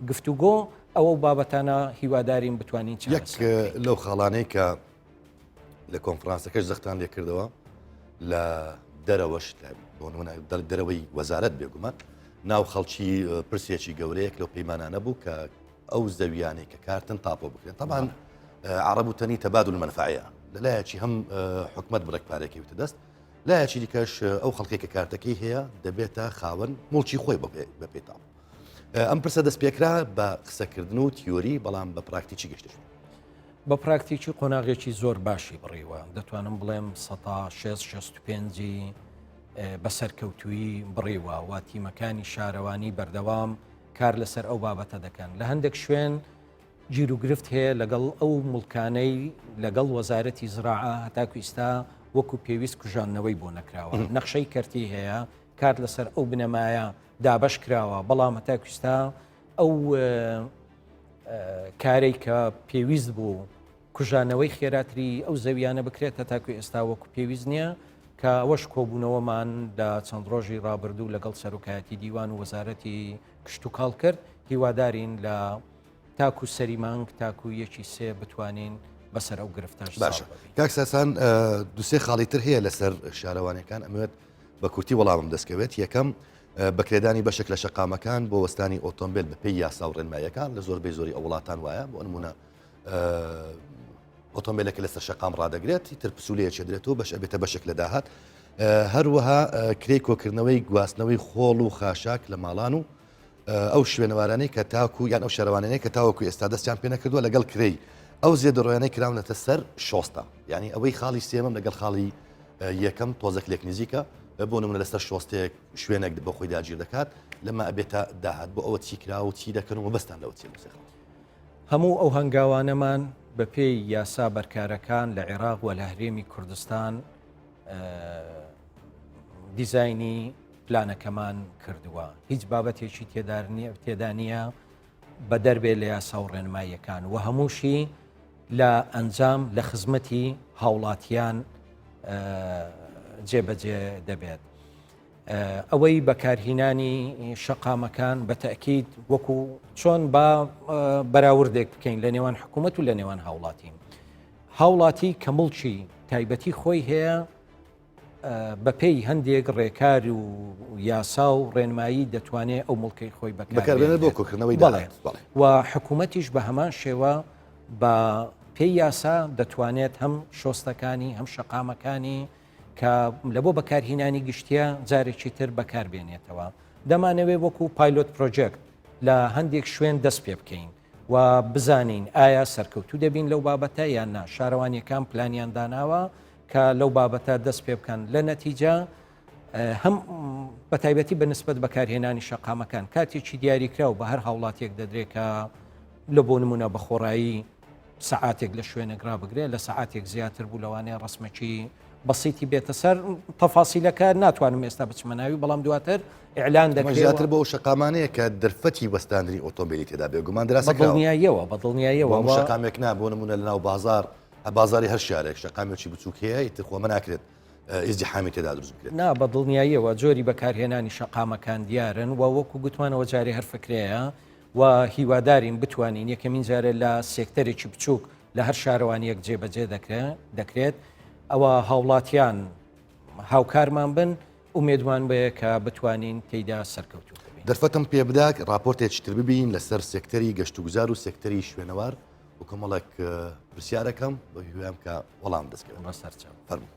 گفتوگۆ ئەوە بابەتانە هیوادارین بتوانین یەک لەو خاڵانەی کە لە کۆنفرانسەکەش زەختان لێکردەوە لە دەرەوەش بۆ نمونە دەرەوەی وەزارەت بێگومان ناو خەڵکی پرسێکی گەورەیەک لەو پەیمانانە بوو کە ئەو زەویانەی کە کارتن تاپۆ بکرێن طبعا عرب و تەنی تەبادل منفعەیە لەلایەکی هەم حکومت بڕێک پارێکەوتە دەست لایەکی دیکەش ئەو خەڵکێک کە کارتەکەی هەیە دەبێتە خاوەن موڵکی خۆی بە پێی تاپۆ. ئەم پرسە دەست پێکرا بە قسەکردن و تیۆری بەڵام بە پراکتیکی گەشتە شوێن. بە پراکتیکی قۆناغێکی زۆر باشی بڕیوە دەتوانم بڵێم سەتا شێست شەست و پێنجی بە سەرکەوتوویی بڕیوە و تیمەکانی شارەوانی بەردەوام کار لەسەر ئەو بابەتە دەکەن لە هەندێک شوێن گیروگرفت هەیە لەگەڵ ئەو موڵکانەی لەگەڵ وەزارەتی زراعە هەتاکو ئیستا وەکو پێویست کوژاندنەوەی بۆ نەکراوە نەخشەی کەرتی هەیە کار لەسەر ئەو بنەمایە دابەش کراوە بەڵام هەتاکو ئیستا ئەو کارەی کە پێویست بوو کوژانەوەی خێراتری ئەو زەویانە بکرێت هەتاکو ئێستا وەکو پێویست نییە کە ئەوەش کۆبوونەوەمان لە چەند ڕۆژی ڕابردوو لەگەڵ سەرۆکایەتی دیوان و وەزارەتی کشتوکاڵ کرد هیوادارین لە تاکو سەری مانگ تاکو یەکی سێ بتوانین بەسەر ئەو گرفتەش باشە کاک ساسان دوسێ خاڵی تر هەیە لەسەر شارەوانەکان ئەمەوێت بە کورتی وەڵامم دەستکەوێت یەکەم بەکرێدانی بەشێک لە شەقامەکان بۆ وەستانی ئۆتۆمبیل بەپێی یاسا و ڕێنماییەکان لە زۆربەی زۆری ئەو وڵاتان وایە بۆ نمونە ئۆتۆمبیلەکە لەسەر شەقام ڕادەگرێت تر پسولەیە چێدرێتەوە بەش ئەبێتە بەشێک لە داهات هەروەها کرێی کۆکردنەوەی گواستنەوەی خۆڵ و خاشاک لە ماڵان و ئەو شوێنەوارانەی کە تاکو یان ئەو شارەوانانەی کە تاوەکو ئێستا دەستیان پێ نەکردووە لەگەڵ کرێی ئەو زێدەڕۆیانەی کراونەتە سەر شۆستە یعنی ئەوەی خاڵی سێمەم لەگەڵ خاڵی یەکەم تۆزێک لێک نزیکە بۆ نمونە لەسەر شۆستەیەک شوێنێک بۆ خۆی داگیر دەکات لەمە ئەبێتە داهات بۆ ئەوە چی کرا و چی دەکەن و مەبەستان لەوە چیە لەو سێ خاڵە؟ هەموو ئەو هەنگاوانەمان بەپێی یاسا بەرکارەکان لە عێراق و لە هەرێمی کوردستان دیزاینی پلانەکەمان کردووە هیچ بابەتێکی تێدا نییە بە دەربێ لە یاسا و ڕێنماییەکان و هەمووشی لە ئەنجام لە خزمەتی هاوڵاتیان جێبەجێ دەبێت. ئەوەی بەکارهینانی شەقامەکان بە تەکیید وەکو چۆن با بەراوردێک بکەین لە نێوان حکوومەت و لە نێوان هاوڵاتی هاوڵاتی کە مڵکی تایبەتی خۆی هەیە بەپێی هەندێک ڕێکار و یاسا و ڕێنمایی دەتوانێت ئەو مڵکەی خۆی بەکاربێنێت بۆ کۆکردنەوەی بەڵێ و حکوومەتیش بە هەمان شێوە بە پێی یاسا دەتوانێت هەم شۆستەکانی هەم شەقامەکانی کە لە بۆ بەکارهینانی گشتیە جارێکی تر بەکاربێنێتەوە دەمانەوێت وەکو pilot project لە هەندێک شوێن دەست پێ بکەین و بزانین ئایا سەرکەوتوو دەبین لەو بابەتە یان نا شارەوانیەکان پلانیان داناوە کە لەو بابەتە دەست پێ بکەن لە نەتیجە هەم بە تایبەتی بە نسبەت بەکارهێنانی شەقامەکان کاتێکی دیاریکراو بە هەر هاوڵاتیەک دەدرێت کە لە بۆ نمونە بە خۆڕایی سەعاتێک لە شوێنێک ڕابگرێت لە سەعاتێک زیاتر بوو لەوانەیە ڕسمەکی بەسیتی بێتە سەر تەفاسیلەکە ناتوانم ئێستا بچمە ناوی بەڵام دواتر ئیعلان دەکرێت زیاتر بۆ شەقامانەیە کە دەرفەتی وەستاندنی ئۆتۆمبیلی تێدا بێگومان دراسە دڵنیاییەوە بە دڵنیاییەوە بۆ شەقامێک نا بۆ نمونە لەناو بازار بازاری هەر شارێک شەقامێکی بچووک هەیە ئیتر خۆ مە ناکرێت ئیزدیحامی تێدا دروست بکرێت. نا بە دڵنیاییەوە جۆری بەکارهێنانی شەقامەکان دیارن و وەکو گوتمانەوە جارێ هەر فکرەیە و هیوادارین بتوانین یەکەمین جارێ لە سێکتەرێکی بچووک لە هەر شارەوانیەک جێبەجێ دەکرێت ئەوە هاوڵاتیان هاوکارمان بن ئومێدمان بەیە کە بتوانین تێیدا سەرکەوتوو بین. دەرفەتم پێ بدە ڕاپۆرتێکی تر ببینین لەسەر سێکتەری گەشتوگوزار و سێکتەری شوێنەوار و کۆمەڵێک پرسیارەکەم بە هیوام کە وەڵام دەستکەوێت. بەسەرچاو. فەرموو.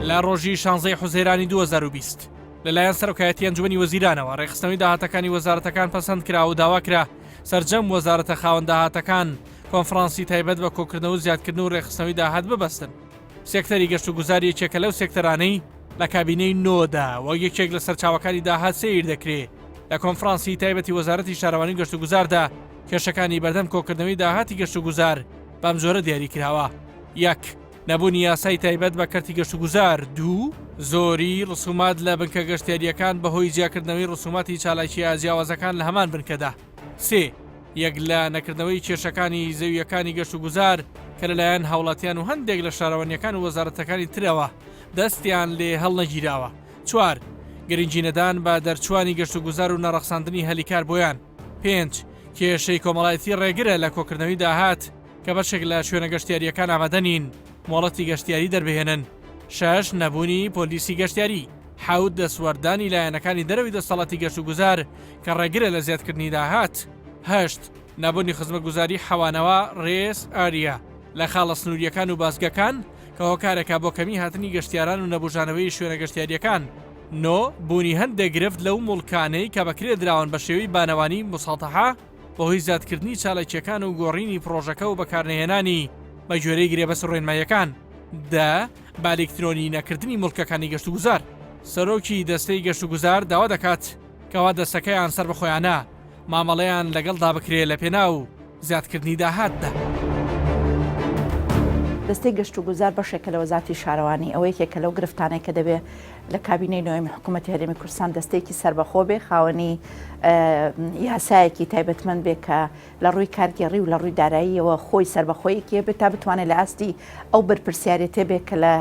لە ڕۆژی شانزەی حوزەیرانی 2020 لەلایەن سەرۆکایەتی ئەنجومەنی وەزیرانەوە ڕێکخستنەوەی داهاتەکانی وەزارەتەکان پەسەند کرا و داوا کرا سەرجەم وەزارەتە خاوەن داهاتەکان کۆنفرانسی تایبەت بە کۆکردنەوە و زیادکردن و ڕێکخستنەوەی داهات ببەستن. سێکتەری گەشتوگوزار یەکێکە لەو سێکتەرانەی لە کابینەی نۆدا وەک یەکێک لە سەرچاوەکانی داهات سەیر دەکرێ. لە کۆنفرانسی تایبەتی وەزارەتی شارەوانی و گەشتوگوزاردا کێشەکانی بەردەم کۆکردنەوەی داهاتی گەشتوگوزار بەم جۆرە دیاری کراوە، یەک. نەبوونی یاسای تایبەت بە کەرتی گەشتوگوزار، دوو. زۆری ڕسومات لە بنکە گەشتیارییەکان بەهۆی جیاکردنەوەی ڕسوماتی چالاکییە جیاوازەکان لە هەمان بنکەدا، سێ. یەک لە نەکردنەوەی کێشەکانی زەوییەکانی گەشتوگوزار کە لەلایەن هاوڵاتیان و هەندێک لە شارەوانییەکان و وەزارەتەکانی ترەوە دەستیان لێ هەڵنەگیراوە، چوار. گرنگی نەدان بە دەرچووانی گەشتوگوزار و نەڕەخساندنی هەلی کار بۆیان، پێنج. کێشەی کۆمەڵایەتی ڕێگرە لە کۆکردنەوەی داهات کە بەشێک لە شوێنە گەشتیارییەکان ئامادە نین مۆڵەتی گەشتیاری دەربهێنن. شەش، نەبوونی پۆلیسی گەشتیاری. حەوت، دەستوەردانی لایەنەکانی دەرەوەی دەستەڵاتی گەشتوگوزار کە ڕێگرە لە زیادکردنی داهات. هەشت، نەبوونی خزمەتگوزاری حەوانەوە، rest area، لە خاڵە سنوورییەکان و بازگەکان کە هۆکارێکە بۆ کەمی هاتنی گەشتیاران و نەبوژانەوەی شوێنە گەشتیارییەکان. نۆ، بوونی هەندێک گرفت لەو موڵکانەی کە بەکرێ دراون بە شێوەی بانەوانی، مساطحە، بەهۆی زیادکردنی چالاکییەکان و گۆڕینی پڕۆژەکە و بەکارنەهێنانی بە گوێرەی گرێبەست و ڕێنماییەکان. دە، بە ئەلیکترۆنی نەکردنی موڵکەکانی گەشتوگوزار. سەرۆکی دەستەی گەشتوگوزار داوا دەکات کەوا دەستەکەیان سەربەخۆیانە مامەڵەیان لەگەڵدا بکرێ لەپێناو زیادکردنی داهاتدا. دەستەی گەشتوگوزار بەشێکە لە وەزارەتی شارەوانی، ئەوە یەکێکە لەو گرفتانەی کە دەبێ لە کابینەی نۆیەمی حکوومەتی هەرێمی کوردستان دەستەیەکی سەربەخۆ بێ، خاوەنی یاسایەکی تایبەتمەند بێ کە لە ڕووی کارگێڕی و لە ڕووی داراییەوە خۆی سەربەخۆیەکی هەبێت تا بتوانێت لە ئاستی ئەو بەرپرسیارێتیە بێ کە لە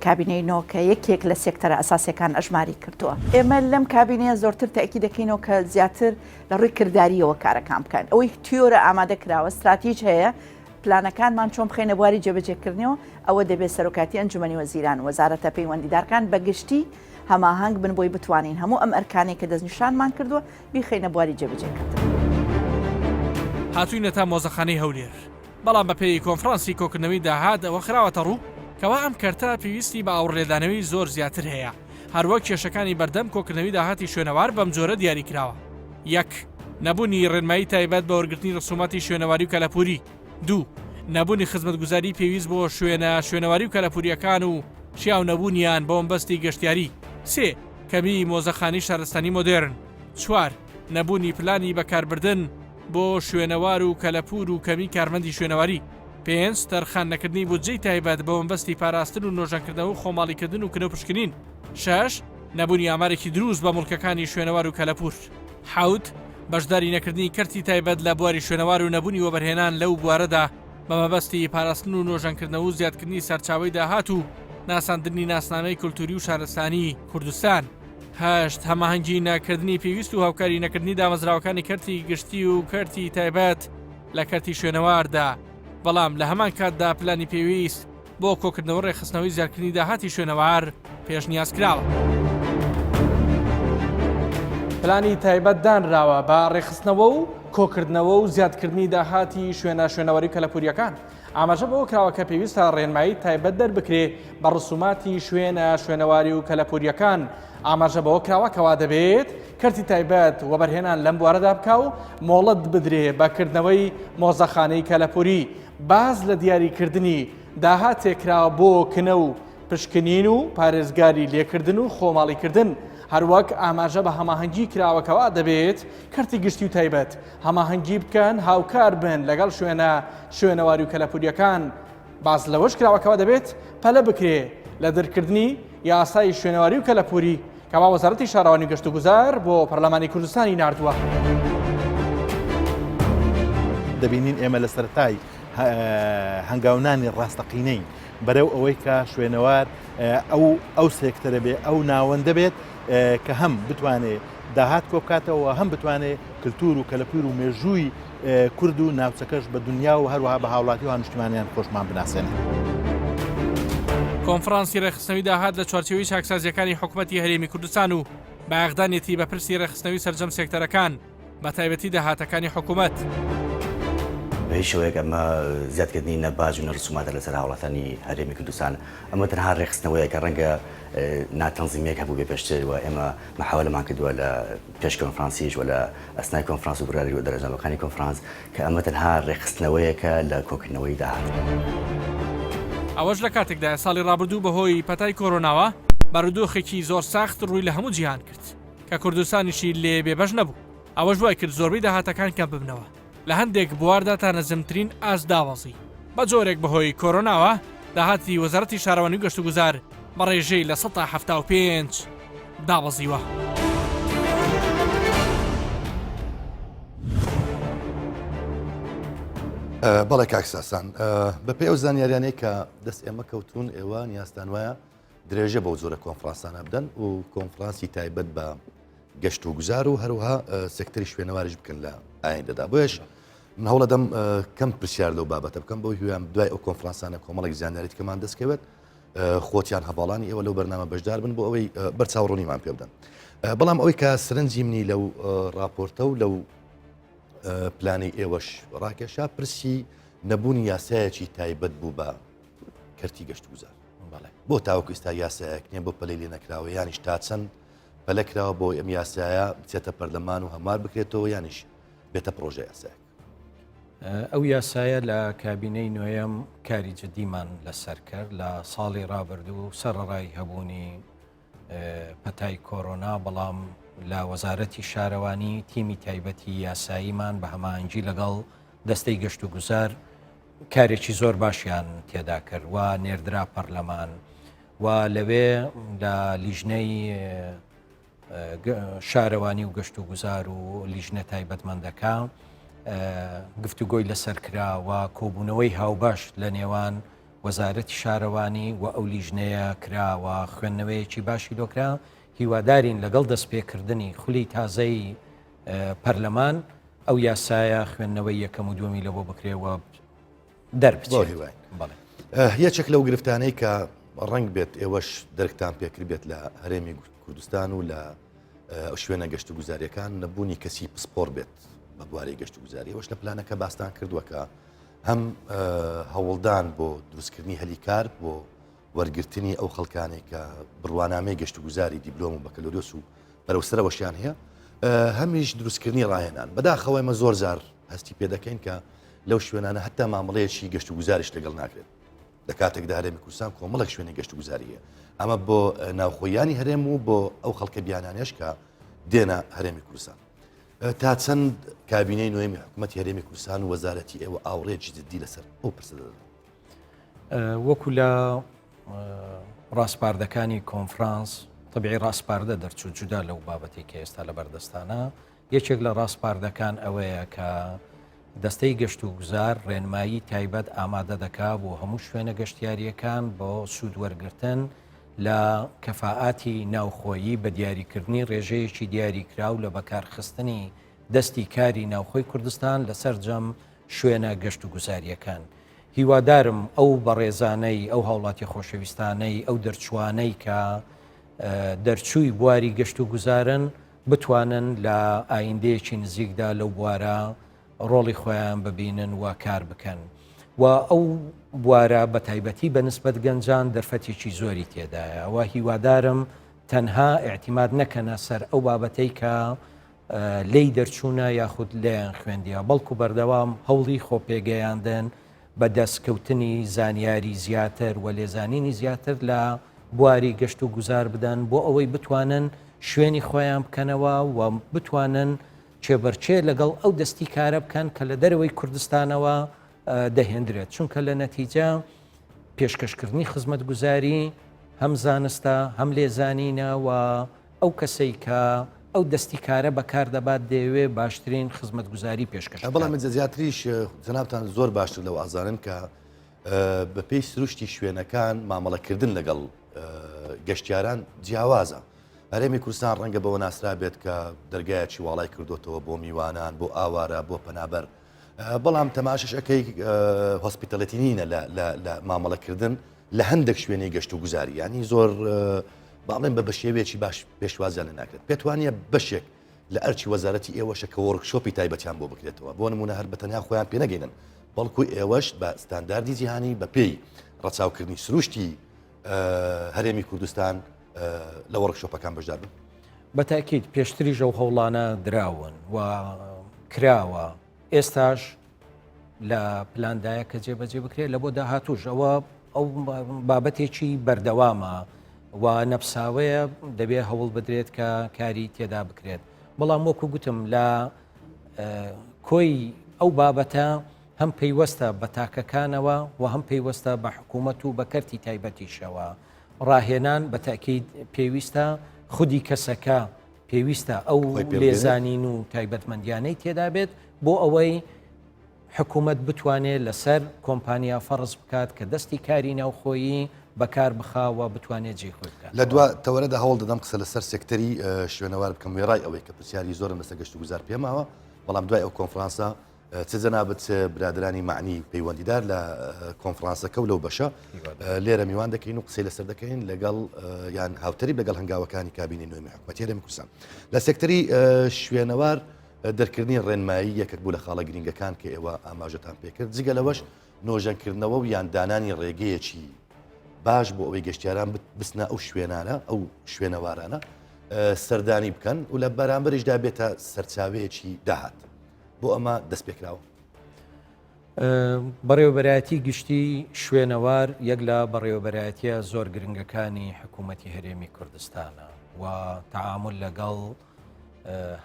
کابینەی نۆ کە یەکێک لە سێکتەرە ئەساسیەکان ئەژماری کردووە. ئێمە لەم کابینەیە زۆرتر تەئکید دەکەینەوە کە زیاتر لە ڕووی کردارییەوە کارەکان بکەن. ئەوەی تیۆرە ئامادە کراوە، ستراتیج هەیە، پلانەکانمان چۆن بخەینە بواری جێبەجێکردنەوە، ئەوە دەبێت سەرۆکایەتی ئەنجومەنی وەزیران و وەزارەتە پەیوەندیدارکان بە گشتی هەماهەنگ بن بۆی بتوانین هەموو ئەم ئەرکانەی کە دەستنیشانمان کردووە بیخەینە بواری جێبەجێکردن. هاتووینەتە مۆزەخانەی هەولێر، بەڵام بەپێی کۆنفرانسی کۆکردنەوەی داهات ئەوە خراوەتەڕوو کەوا ئەم کەرتە پێویستی بە ئاوڕلێدانەوەی زۆر زیاتر هەیە، هەروەک کێشەکانی بەردەم کۆکردنەوەی داهاتی شوێنەوار بەم جۆرە دیاری کراوە، یەک. نەبوونی ڕێنمایی تایبەت بە وەرگرتنی ڕسوماتی شوێنەواری و کەلەپووری. دوو. نەبوونی خزمەتگوزاری پێویست بۆ شوێنە شوێنەواری و کەلەپوورییەکان و شیاو نەبوونیان بۆ مەبەستی گەشتیاری. سێ. کەمیی مۆزەخانەی شارستانی مۆدێرن. چوار. نەبوونی پلانی بەکاربردن بۆ شوێنەوار و کەلەپوور و کەمی کارمەندی شوێنەواری. پێنج. تەرخان نەکردنی بودجەی تایبەت بە مەبەستی پاراستن و نۆژەنکردنەوە و خۆماڵیکردن و کنە و پشکنین. شەش. نەبوونی ئامارێکی دروست بە موڵکەکانی شوێنەوار و کەلەپوور. حەوت. بەشداری نەکردنی کەرتی تایبەت لە بواری شوێنەوار و نەبوونی وەبەرهێنان لەو بوارەدا بە مەبەستی پاراستن و نۆژەنکردنەوە و زیادکردنی سەرچاوەی داهات و ناساندنی ناسنامەی کولتووری و شارستانی کوردستان. هەشت. هەماهەنگی نەکردنی پێویست و هاوکاری نەکردنی دامەزراوەکانی کەرتی گشتی و کەرتی تایبەت لە کەرتی شوێنەواردا، بەڵام لە هەمان کاتدا پلانی پێویست بۆ کۆکردنەوە ڕێکخستنەوەی زیادکردنی داهاتی شوێنەوار پێشنیاز کراوە. پلانی تایبەت دانراوە بە ڕێکخستنەوە و کۆکردنەوە و زیادکردنی داهاتی شوێنە شوێنەواری کەلەپوریەکان. ئاماژە بەوە کراوە کە پێویستە ڕێنمایی تایبەت دەربکرێ بە ڕسوماتی شوێنە شوێنەواری و کەلەپوریەکان. ئاماژە بەوە کراوە کەوا دەبێت کەرتی تایبەت وەبەرهێنان لەم بوارەدا بکا و مۆڵەت بدرێ بە کردنەوەی مۆزەخانەی کەلەپوری. باس لە دیاریکردنی داهاتێک کراوە بۆ کنە و پشکنین و پارێزگاری لێکردن و خۆماڵیکردن، هەروەک ئاماژە بە هەماهەنگی کراوە کەوا دەبێت کەرتی گشتی و تایبەت هەماهەنگی بکەن هاوکار بن لەگەڵ شوێنە شوێنەواری و کەلەپوریەکان. باس لەوەش کراوە کەوا دەبێت پەلە بکرێ لە دەرکردنی یاسای شوێنەواری و کەلەپوری کەوا وەزارەتی شارەوانی و گەشتوگوزار بۆ پەرلەمانی کوردستانی ناردووە. دەبینین ئێمە لە سەرەتای هەنگاونانی ڕاستەقینەین بەرەو ئەوەی کە شوێنەوار ئەو ئەو سێکتەرە بێ ئەو ناوەندە بێت کە هەم بتوانێ داهات کۆبکاتەوە هەم بتوانێ کللتور و کەلەپور و مێژووی کورد و ناوچەکەش بە دنیا و هەروەها بە هاوڵاتی و هاونیشتیمانیان خۆشمان بناسێنێت. کۆنفرانسی ڕێکخستنەوەی داهات لە چوارچێوەی چاکسازییەکانی حکومەتی هەرێمی کوردستان و بایەخدانیەتی بە پرسی ڕێکخستنەوەی سەرجەم سێکتەرەکان بە تایبەتی داهاتەکانی حکومەت. بە هیچ شێوەیەک ئەمە زیادکردنی نە باج و نە ڕسوماتە لەسەر هاوڵاتانی هەرێمی کوردستان، ئەمە تەنها ڕێکخستنەوەیەکە، ڕەنگە ناتەنزیمییەک هەبووبێ پێشتر و ئێمە مەحاوەلەمان کردووە لە پێش کۆنفرانسیش و لە ئەسنای کۆنفرانس و بڕیاری و دەرەنجامەکانی کۆنفرانس کە ئەمە تەنها ڕێکخستنەوەیەکە لە کۆکردنەوەی داهات. ئەوەش لە کاتێکدایە ساڵی ڕابردوو بەهۆی پەتای کۆرۆناوە بارودۆخێکی زۆر سەخت ڕووی لە هەموو جیهان کرد کە کوردستانیشی لێ بێبەش نەبوو، ئەوەش وای کرد زۆربەی داهاتەکان کەم ببنەوە. لە هەندێک بواردا تا نزمترین ئاست دابەزی، بە جۆرێک بەهۆی کۆرۆناوە داهاتی وەزارەتی شارەوانی و گەشتوگوزار بە ڕێژەی 75% دابەزیوە. بەڵێ کاک ساسان بەپێی ئەو زانیاریانەی کە دەست ئێمە کەوتون ئێوە نیازتان وایە درێژە بەو جۆرە کۆنفرانسانە بدەن و کۆنفرانسی تایبەت بە گەشت و گوزار و هەروها سێکتەری شوێنەواریش بکەن لە ئایندەدا بۆیش من هەوڵەدەم کەم پرسیار لەو بابەتە بکەم بۆ هیوام دوای ئەو کۆنفرانسانە کۆمەڵێک زانیاریت کەمان دەستکەوێت خۆتیان هەواڵانی ئێوە لەو بەرنامە بەشدار بن بۆ ئەوەی بەرچاوڕوونیمان پێ بدەن بەڵام ئەوەی کە سرنجی منی لەو راپۆرتە و لەو پلانی ئێوەش ڕاکێشا پرسی نەبوونی یاسایەکی تایبەت بوو بە کەرتی گەشت گوزار بۆ تاوەکو ئستا یاسایەک نیە بۆ پەلی لێ نەکراوە یانیش تا چەند. پەلە کراوە بۆ ئەم یاسایە بچێتە پەرلەمان و هەموار بکرێتەوە یانیش بێتە پرۆژە یاسایەک؟ ئەو یاسایە لە کابینەی نۆیەم کاری جدیمان لەسەر کرد لە ساڵی ڕابردوو سەرەڕای هەبوونی پەتای کۆرۆنا بەڵام لە وەزارەتی شارەوانی تیمی تایبەتی یاساییمان بە هەماهەنگی لەگەڵ دەستەی گەشت و گوزار کارێکی زۆر باشیان تێدا کرد و نێردرا پەرلەمان و لەوێ لە لیژنەی شارەوانی و گەشت و گوزار و لیژنە تایبەتمەندەکە گفتوگۆی لەسەر کرا و کۆبوونەوەی هاوبەش لە نێوان وەزارەتی شارەوانی و ئەو لیژنەیە کرا و خوێندنەوەیەکی باشی لۆکرا هیوادارین لەگەڵ دەستپێکردنی خولی تازەی پەرلەمان ئەو یاسایە خوێندنەوەی یەکەم و دووەمی لەبۆ بکرێ و دەربچێت. بەڵێ. یەکێک لەو گرفتانەی کە ڕەنگ بێت ئێوەش دەرکتان پێکرد بێت لە هەرێمی کوردستان و لە شوێنە گەشت و گوزاریەکان نەبوونی کەسی پسپۆر بێت بە بواری گەشت و گوزاری ئەوش لە پلانەکە باستان کردووە کە هەم هەوڵدان بۆ دروستکردنی هەلی کار بۆ وەرگرتنی ئەو خەڵکانەی کە بڕوانامەی گەشتوگوزاری دیبلۆم و بەکەلۆریۆس و بەرەو سەرەوەشیان هەیە هەمیش دروستکردنی ڕاهێنان بەداخەوە ئێمە زۆر جار هەستی پێ دەکەین کە لەو شوێنانە هەتا مامەڵەیەکی گەشتوگوزاریش لەگەڵ ناکرێت لە کاتێکدا هەرێمی کوردستان کۆمەڵێک شوێنی گەشتوگوزاری هەیە ئەمە بۆ ناوخۆیانی هەرێم و بۆ ئەو خەڵکە بیانانەش کە دێنە هەرێمی کوردستان تا چەند کابینەی نوێمی حکوومەت هەرێمی کوردستان و وەزارەتی ئێوە ئاوڕێکی جددی لەسەر ئەو پرسە دەدەن وەکو لە ڕاسپاردەکانی کۆنفرانس طبیعی ڕاسپاردە دەرچوو جودا لەو بابەتی کە ئێستا لە بەردەستانە یەکێک لە ڕاسپاردەکان ئەوەیە کە دەستەی گەشت و گوزار ڕێنمایی تایبەت ئامادە دەکا بۆ هەموو شوێنە گەشتیاریەکان بۆ سوود وەرگتن لە کەفاعاتی ناوخۆیی بە دیاریکردنی ڕێژەیەکی دیاریکراو لە بەکارخستنی دەستی کاری ناوخۆی کوردستان لە سەرجەم شوێنە گەشت و گوزاریەکان. هیوادارم ئەو بەڕێزانەی، ئەو هاوڵاتی خۆشەویستانەی، ئەو دەرچووانەی کە دەرچووی بواری گەشت و گوزارن بتوانن لە ئایندەیەکی نزیکدا لەو بوارە ڕۆڵی خۆیان ببینن و کار بکەن و ئەو بوارە بە تایبەتی بە نسبەت گەنجان دەرفەتێکی زۆری تێدایە و هیوادارم تەنها ئیعتیماد نەکەنە سەر ئەو بابەتەی کە لێی دەرچوونە یاخود لێیان خوێندیە، بەڵکو بەردەوام هەوڵی خۆپێگەیاندن، بە دەست کەوتنی زانیاری زیاتر و لێزانینی زیاتر لە بواری گەشت و گوزار بدەن بۆ ئەوەی بتوانن شوێنی خۆیان بکەنەوە و بتوانن کێبەرکێ لەگەڵ ئەو دەستی کارە بکەن کە لە دەرەوەی کوردستانەوە دەهێندرێت چونکە لە نەتیجە پێشکەشکردنی خزمەتگوزاری هەم زانستە هەم لێزانینە و ئەو کەسەی کە ئەو دەستی کارە بەکار دەبات دەیەوێ باشترین خزمەتگوزاری پێشکەش بکات. بەڵام زیاتریش جەنابتان زۆر باشتر لەو ئازانن کە بەپێی سروشتی شوێنەکان مامەڵەکردن لەگەڵ گەشتیاران جیاوازە. هەرێمی کوردستان ڕەنگە بەوە ناسرا بێت کە دەرگایەکی واڵای کردوتەوە بۆ میوانان بۆ ئاوارە بۆ پەنابەر بەڵام تەماشش ئەەکەی hospitality نینە لە مامەڵەکردن لە هەندێک شوێنی گەشت و گوزاری ینی زۆر باڵێن بە بەشێوەیەکی باش پێشوازیان لە ناکرێت پێت وانە بەشێک لە ئەرچی وەزارەتی ئێوەشە کە workshop ی تایبەتیان بۆ بکرێتەوە بۆ نمونە هەر بە تەنیا خۆیان پێنەگەینن بەڵکو ئێوەش بە ستانداردی جیهانی بە پێی ڕەچاوکردنی سروشتی هەرێمی کوردستان لە workshop ەکان بەشدار بن. بە تاکید پێشتریش ئەو هەوڵانە دراون و کراوە ئێستاش لە پلاندایە کە جێبەجێ بکرێت لە بۆ داهاتوش ئەوە ئەو بابەتێکی بەردەوامە و نەپساوەیە دەبێ هەوڵ بدرێت کە کاری تێدا بکرێت بەڵام وەکو گوتم لە کۆی ئەو بابەتە هەم پەیوەستە بە تاکەکانەوە و هەم پەیوەستە بە حکوومەت و بە کەرتی تایبەتیشەوە ڕاهێنان بە تاکیید پێویستە خودی کەسەکە پێویستە ئەو لێزانین و تایبەتمەندیانەی تێدا بێت بۆ ئەوەی حکوومەت بتوانێت لەسەر کۆمپانیا فەڕز بکات کە دەستی کاری ناوخۆیی بەکار بخا و بتوانێت جێی خۆی بکات. لە دوا تەوەرەدا هەوڵ دەدەم قسە لەسەر سێکتەری شوێنەوار بکەم وێڕای ئەوەی کە پرسیاری زۆرم لەسەر گەشتوگوزار پێماوە بەڵام دوای ئەو کۆنفرانسە چ جەنابت چ برادەرانی مەعنی پەیوەندیدار لە کۆنفرانسەکە و لەو بەشە لێرە میوان دەکەین و قسەی لەسەر دەکەین لەگەڵ یان هاوتەریب لەگەڵ هەنگاوەکانی کابینەی نوێمی حکومەتی هەرێمی کوردستان لە سێکتەری شوێنەوار دەرکردنی ڕێنمایی یەکێک بوو لە خاڵە گرنگەکان کە ئێوە ئاماژەتان پێکرد جگە لەوەش نۆژەنکردنەوە و یان دانانی ڕێگەیەکی باش بۆ ئەوەی گەشتیاران بچنە ئەو شوێنانە ئەو شوێنەوارانە. سەردانی بکەن و لە بەرامبەریشدا بێتە سەرچاوەیەکی داهات بۆ ئەمە دەست پێکراوە. بەڕێوەبەرایەتی گشتی شوێنەوار یەک لە بەڕێوەبەرایەتیە زۆر گرنگەکانی حکوومەتی هەرێمی کوردستانە و تەعامل لەگەڵ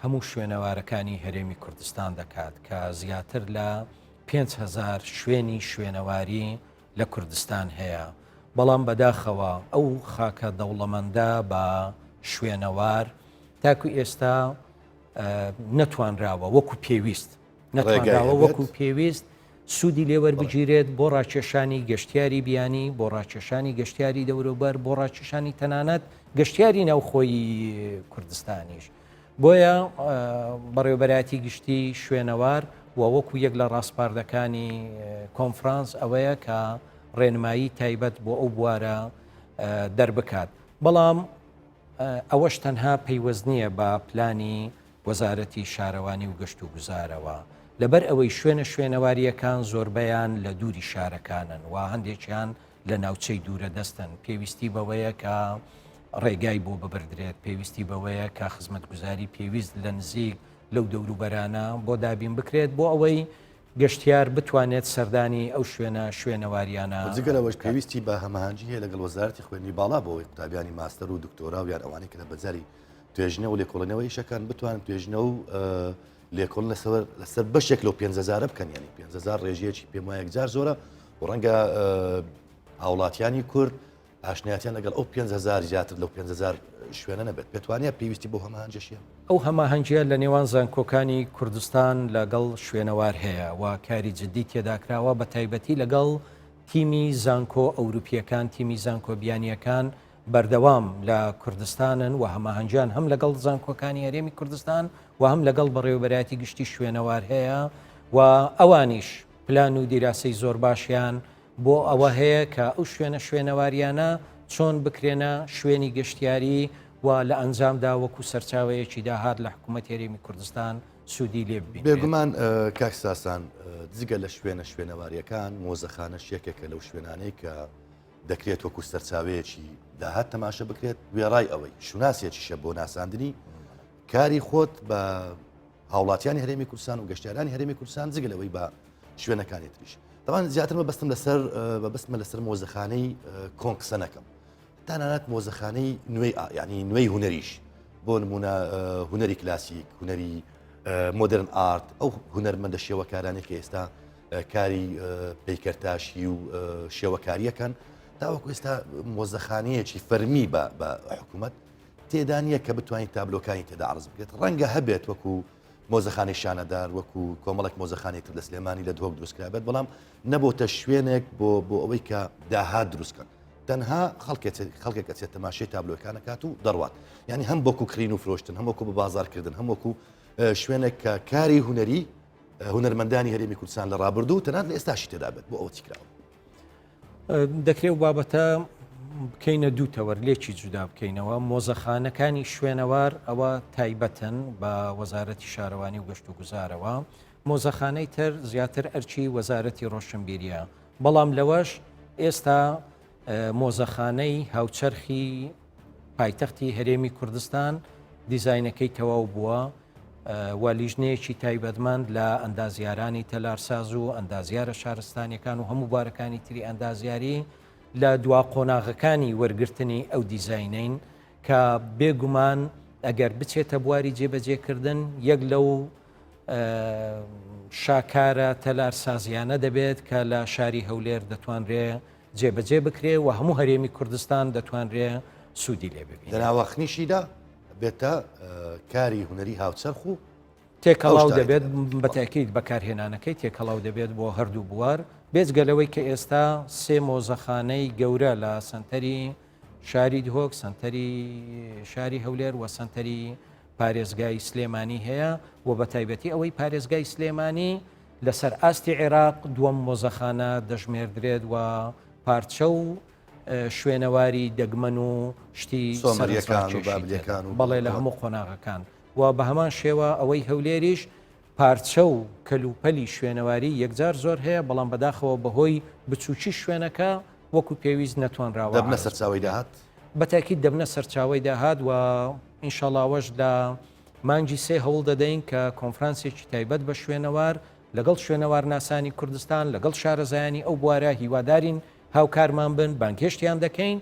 هەموو شوێنەوارەکانی هەرێمی کوردستان دەکات کە زیاتر لە 5هزار شوێنی شوێنەواری لە کوردستان هەیە بەڵام بەداخەوە ئەو خاکە دەوڵەمەندە بە شوێنەوار تاکو ئێستا نەتوانراوە وەکو پێویست نەتوانراوە وەکو پێویست سوودی لێوەربگیرێت بۆ ڕاکێشانی گەشتیاری بیانی بۆ ڕاکێشانی گەشتیاری دەوروبەر بۆ ڕاکێشانی تەنانەت گەشتیاری ناوخۆی کوردستانیش بۆیە بەڕێوبەرایەتی گشتی شوێنەوار و وەکو یەک لە ڕاسپاردەکانی کۆنفرانس ئەوەیە کە ڕێنمایی تایبەت بۆ ئەو بوارە دەربکات بەڵام ئەوەش تەنها پەیوەست نییە بە پلانی وەزارەتی شارەوانی و گەشت و گوزارەوە، لەبەر ئەوەی شوێنە شوێنەوارییەکان زۆربەیان لە دووری شارەکانن و هەندێکیان لە ناوچەی دوورە دەستن، پێویستی بەوەیە کە ڕێگای بۆ ببردرێت، پێویستی بەوەیە کە خزمەتگوزاری پێویست لە نزیک لەو دەوروبەرانە بۆ دابین بکرێت بۆ ئەوەی گەشتیار بتوانێت سەردانی ئەو شوێنە شوێنەواریانە جگە لەوەش پێویستی بە هەماهەنگی هەیە لەگەڵ وەزارەتی خوێندنی باڵا بۆ ئەوەی قوتابیانی ماستەر و دکتۆرا و یان ئەوانەی کە لە بەجاری توێژینەوە و لێکۆڵینەوە ئیشەکان بتوانن توێژینەوە و لێکۆڵ لەسەر لەسەر بەشێک لەو 5هزارە بکەن ینی 5هزار ڕێژەیەکی پێم وایە یەکجار زۆرە و ڕەنگە هاوڵاتیانی کورد ئاشنایەتیان لەگەڵ ئەو 5هزار زیاتر لەو 5هزار شوێنە نەبێت پێتوانە پێویستی بۆ هەماهەنگیشیە ئەو هەماهەنگیە لە نێوان زانکۆکانی کوردستان لەگەڵ شوێنەوار هەیە و کاری جددی تێداکراوە بە تایبەتی لەگەڵ تیمی زانکۆ ئەوروپیەکان تیمی زانکۆ بیانیەکان بەردەوام لە کوردستانن و هەماهەنگیان هەم لەگەڵ زانکۆکانی هەرێمی کوردستان و هەم لەگەڵ بەڕێوەبەرایەتی گشتی شوێنەوار هەیە و ئەوانیش پلان و دیراسەی زۆر باشیان بۆ ئەوە هەیە کە ئەو شوێنە شوێنەواریانە چۆن بکرێنە شوێنی گەشتیاری و لە ئەنجامدا وەکو سەرچاوەیەکی داهات لە حکوومەت هەرێمی کوردستان سوودی لێ ببینرێت. بێگومان کاک ساسان جگە لە شوێنە شوێنەواریەکان مۆزەخانەش یەکێکە لەو شوێنانەی کە دەکرێت وەکو سەرچاوەیەکی داهات تەماشە بکرێت وێڕای ئەوەی شوناسێکیشە بۆ ناساندنی کاری خۆت بە هاوڵاتیانی هەرێمی کوردستان و گەشتیارانی هەرێمی کوردستان جگە لەوەی بە شوێنەکانی تریش تەوان زیاتر مەبەستم لەسەر بەبستمە لەسەر مۆزەخانەی کۆن قسە نەکەم تەنانەت مۆزەخانەی نوێی ینی نوێی هونەریش بۆ نمونە هونەری کلاسیک هونەری modern art ئەو هونەرمەندە شێوەکارانەی کە ئێستا کاری پەیکەرتاشی و شێوەکاریەکەن تاوەکو ئێستا مۆزەخانەیەکی فەرمی بە حکوومەت تێدا نییە کە بتوانین تابلۆکانی تێدا عرض بکرێت ڕەنگە هەبێت وەکو مۆزەخانەی شانەدار وەکو کۆمەڵک مۆزەخانەی تر لە سلێمانی لە دهۆک دروستکرابێت بەڵام نەبۆتە شوێنێک بۆ بۆ ئەوەی کە داهات دروستکەن تەنها خەڵکێک ئەچێت تەماشای تابلۆکان ئەکات و دەڕوات یعنی هەم بۆکو کڕین و فرۆشتن هەم وەکو بە بازارکردن هەم وەکو شوێنێک کە کاری هونەری هونەرمەندانی هەرێمی کوردستان لە ڕابردوو تەنانەت لە ئێستاشی تێدا بێت بۆ ئەوە چی کراوە؟ دەکرێت و بابەتە بکەینە دوو تەوەر لێکی جودا بکەینەوە مۆزەخانەکانی شوێنەوار ئەوە تایبەتن بە وەزارەتی شارەوانی و گەشت و گوزارەوە مۆزەخانەی تر زیاتر ئەرچی وەزارەتی ڕۆشنبیریە بەڵام لەوەش ئێستا مۆزەخانەی هاوچەرخی پایتەختی هەرێمی کوردستان دیزاینەکەی تەواو بووە و لیژنەیەکی تایبەتمەند لە ئەندازیارانی تەلارساز و ئەندازیارە شارستانیەکان و هەموو بارەکانی تری ئەندازیاری لە دوا قۆناغەکانی وەرگرتنی ئەو دیزاینەین کە بێگومان ئەگەر بچێتە بواری جێبەجێکردن یەک لەو شاکارە تەلارسازیانە دەبێت کە لە شاری هەولێر دەتوانرێ جێبەجێ بکرێ و هەموو هەرێمی کوردستان دەتوانرێ سوودی لێ ببینێت. لە ناوەخنیشیدا بێتە کاری هونەری هاوچەرخ و تێکەڵاو دەبێت بە تاکیید بەکارهێنانەکەی تێکەڵاو دەبێت بۆ هەردوو بوار بێجگە لەوەی کە ئێستا سێ مۆزەخانەی گەورە لە سەنتەری شاری دهۆک سەنتەری شاری هەولێر و سەنتەری پارێزگای سلێمانی هەیە و بە تایبەتی ئەوەی پارێزگای سلێمانی لەسەر ئاستی عێراق دووەم مۆزەخانە دەژمێردرێت و پارچە و شوێنەواری دەگمەن و شتی سۆمەریەکان و بابلیەکان و بەڵێ لە هەموو قۆناغەکان و بە هەمان شێوە ئەوەی هەولێریش پارچە و کەلوپەلی شوێنەواری یەکجار زۆر هەیە بەڵام بەداخەوە بەهۆی بچووکی شوێنەکە وەکو پێویست نەتوانراوە دەبنە سەرچاوەی داهات. بە تاکید دەبنە سەرچاوەی داهات و ئینشاڵا ئەوەش لە مانگی سێ هەوڵ دەدەین کە کۆنفرانسێکی تایبەت بە شوێنەوار لەگەڵ شوێنەوارناسانی کوردستان لەگەڵ شارەزایانی ئەو بوارە هیوادارین هاوکارمان بن بانگهێشتیان دەکەین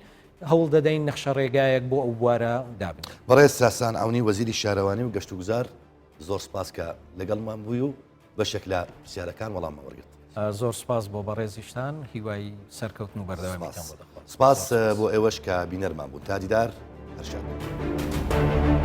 هەوڵ دەدەین نەخشە ڕێگایەک بۆ ئەو بوارە دابنێین. بەڕێز ساسان عەونی وەزیری شارەوانی و گەشتوگوزار زۆر سپاس کە لەگەڵمان بووی و بەشێک لە پرسیارەکان وەڵاممان وەرگرت. زۆر سپاس بۆ بەڕێزیشتان هیوای سەرکەوتن و بەردەوامیتان بۆ دەخوازم. سپاس بۆ ئێوەش کە بینەرمان بوون. تا دیدار هەر شاد بن.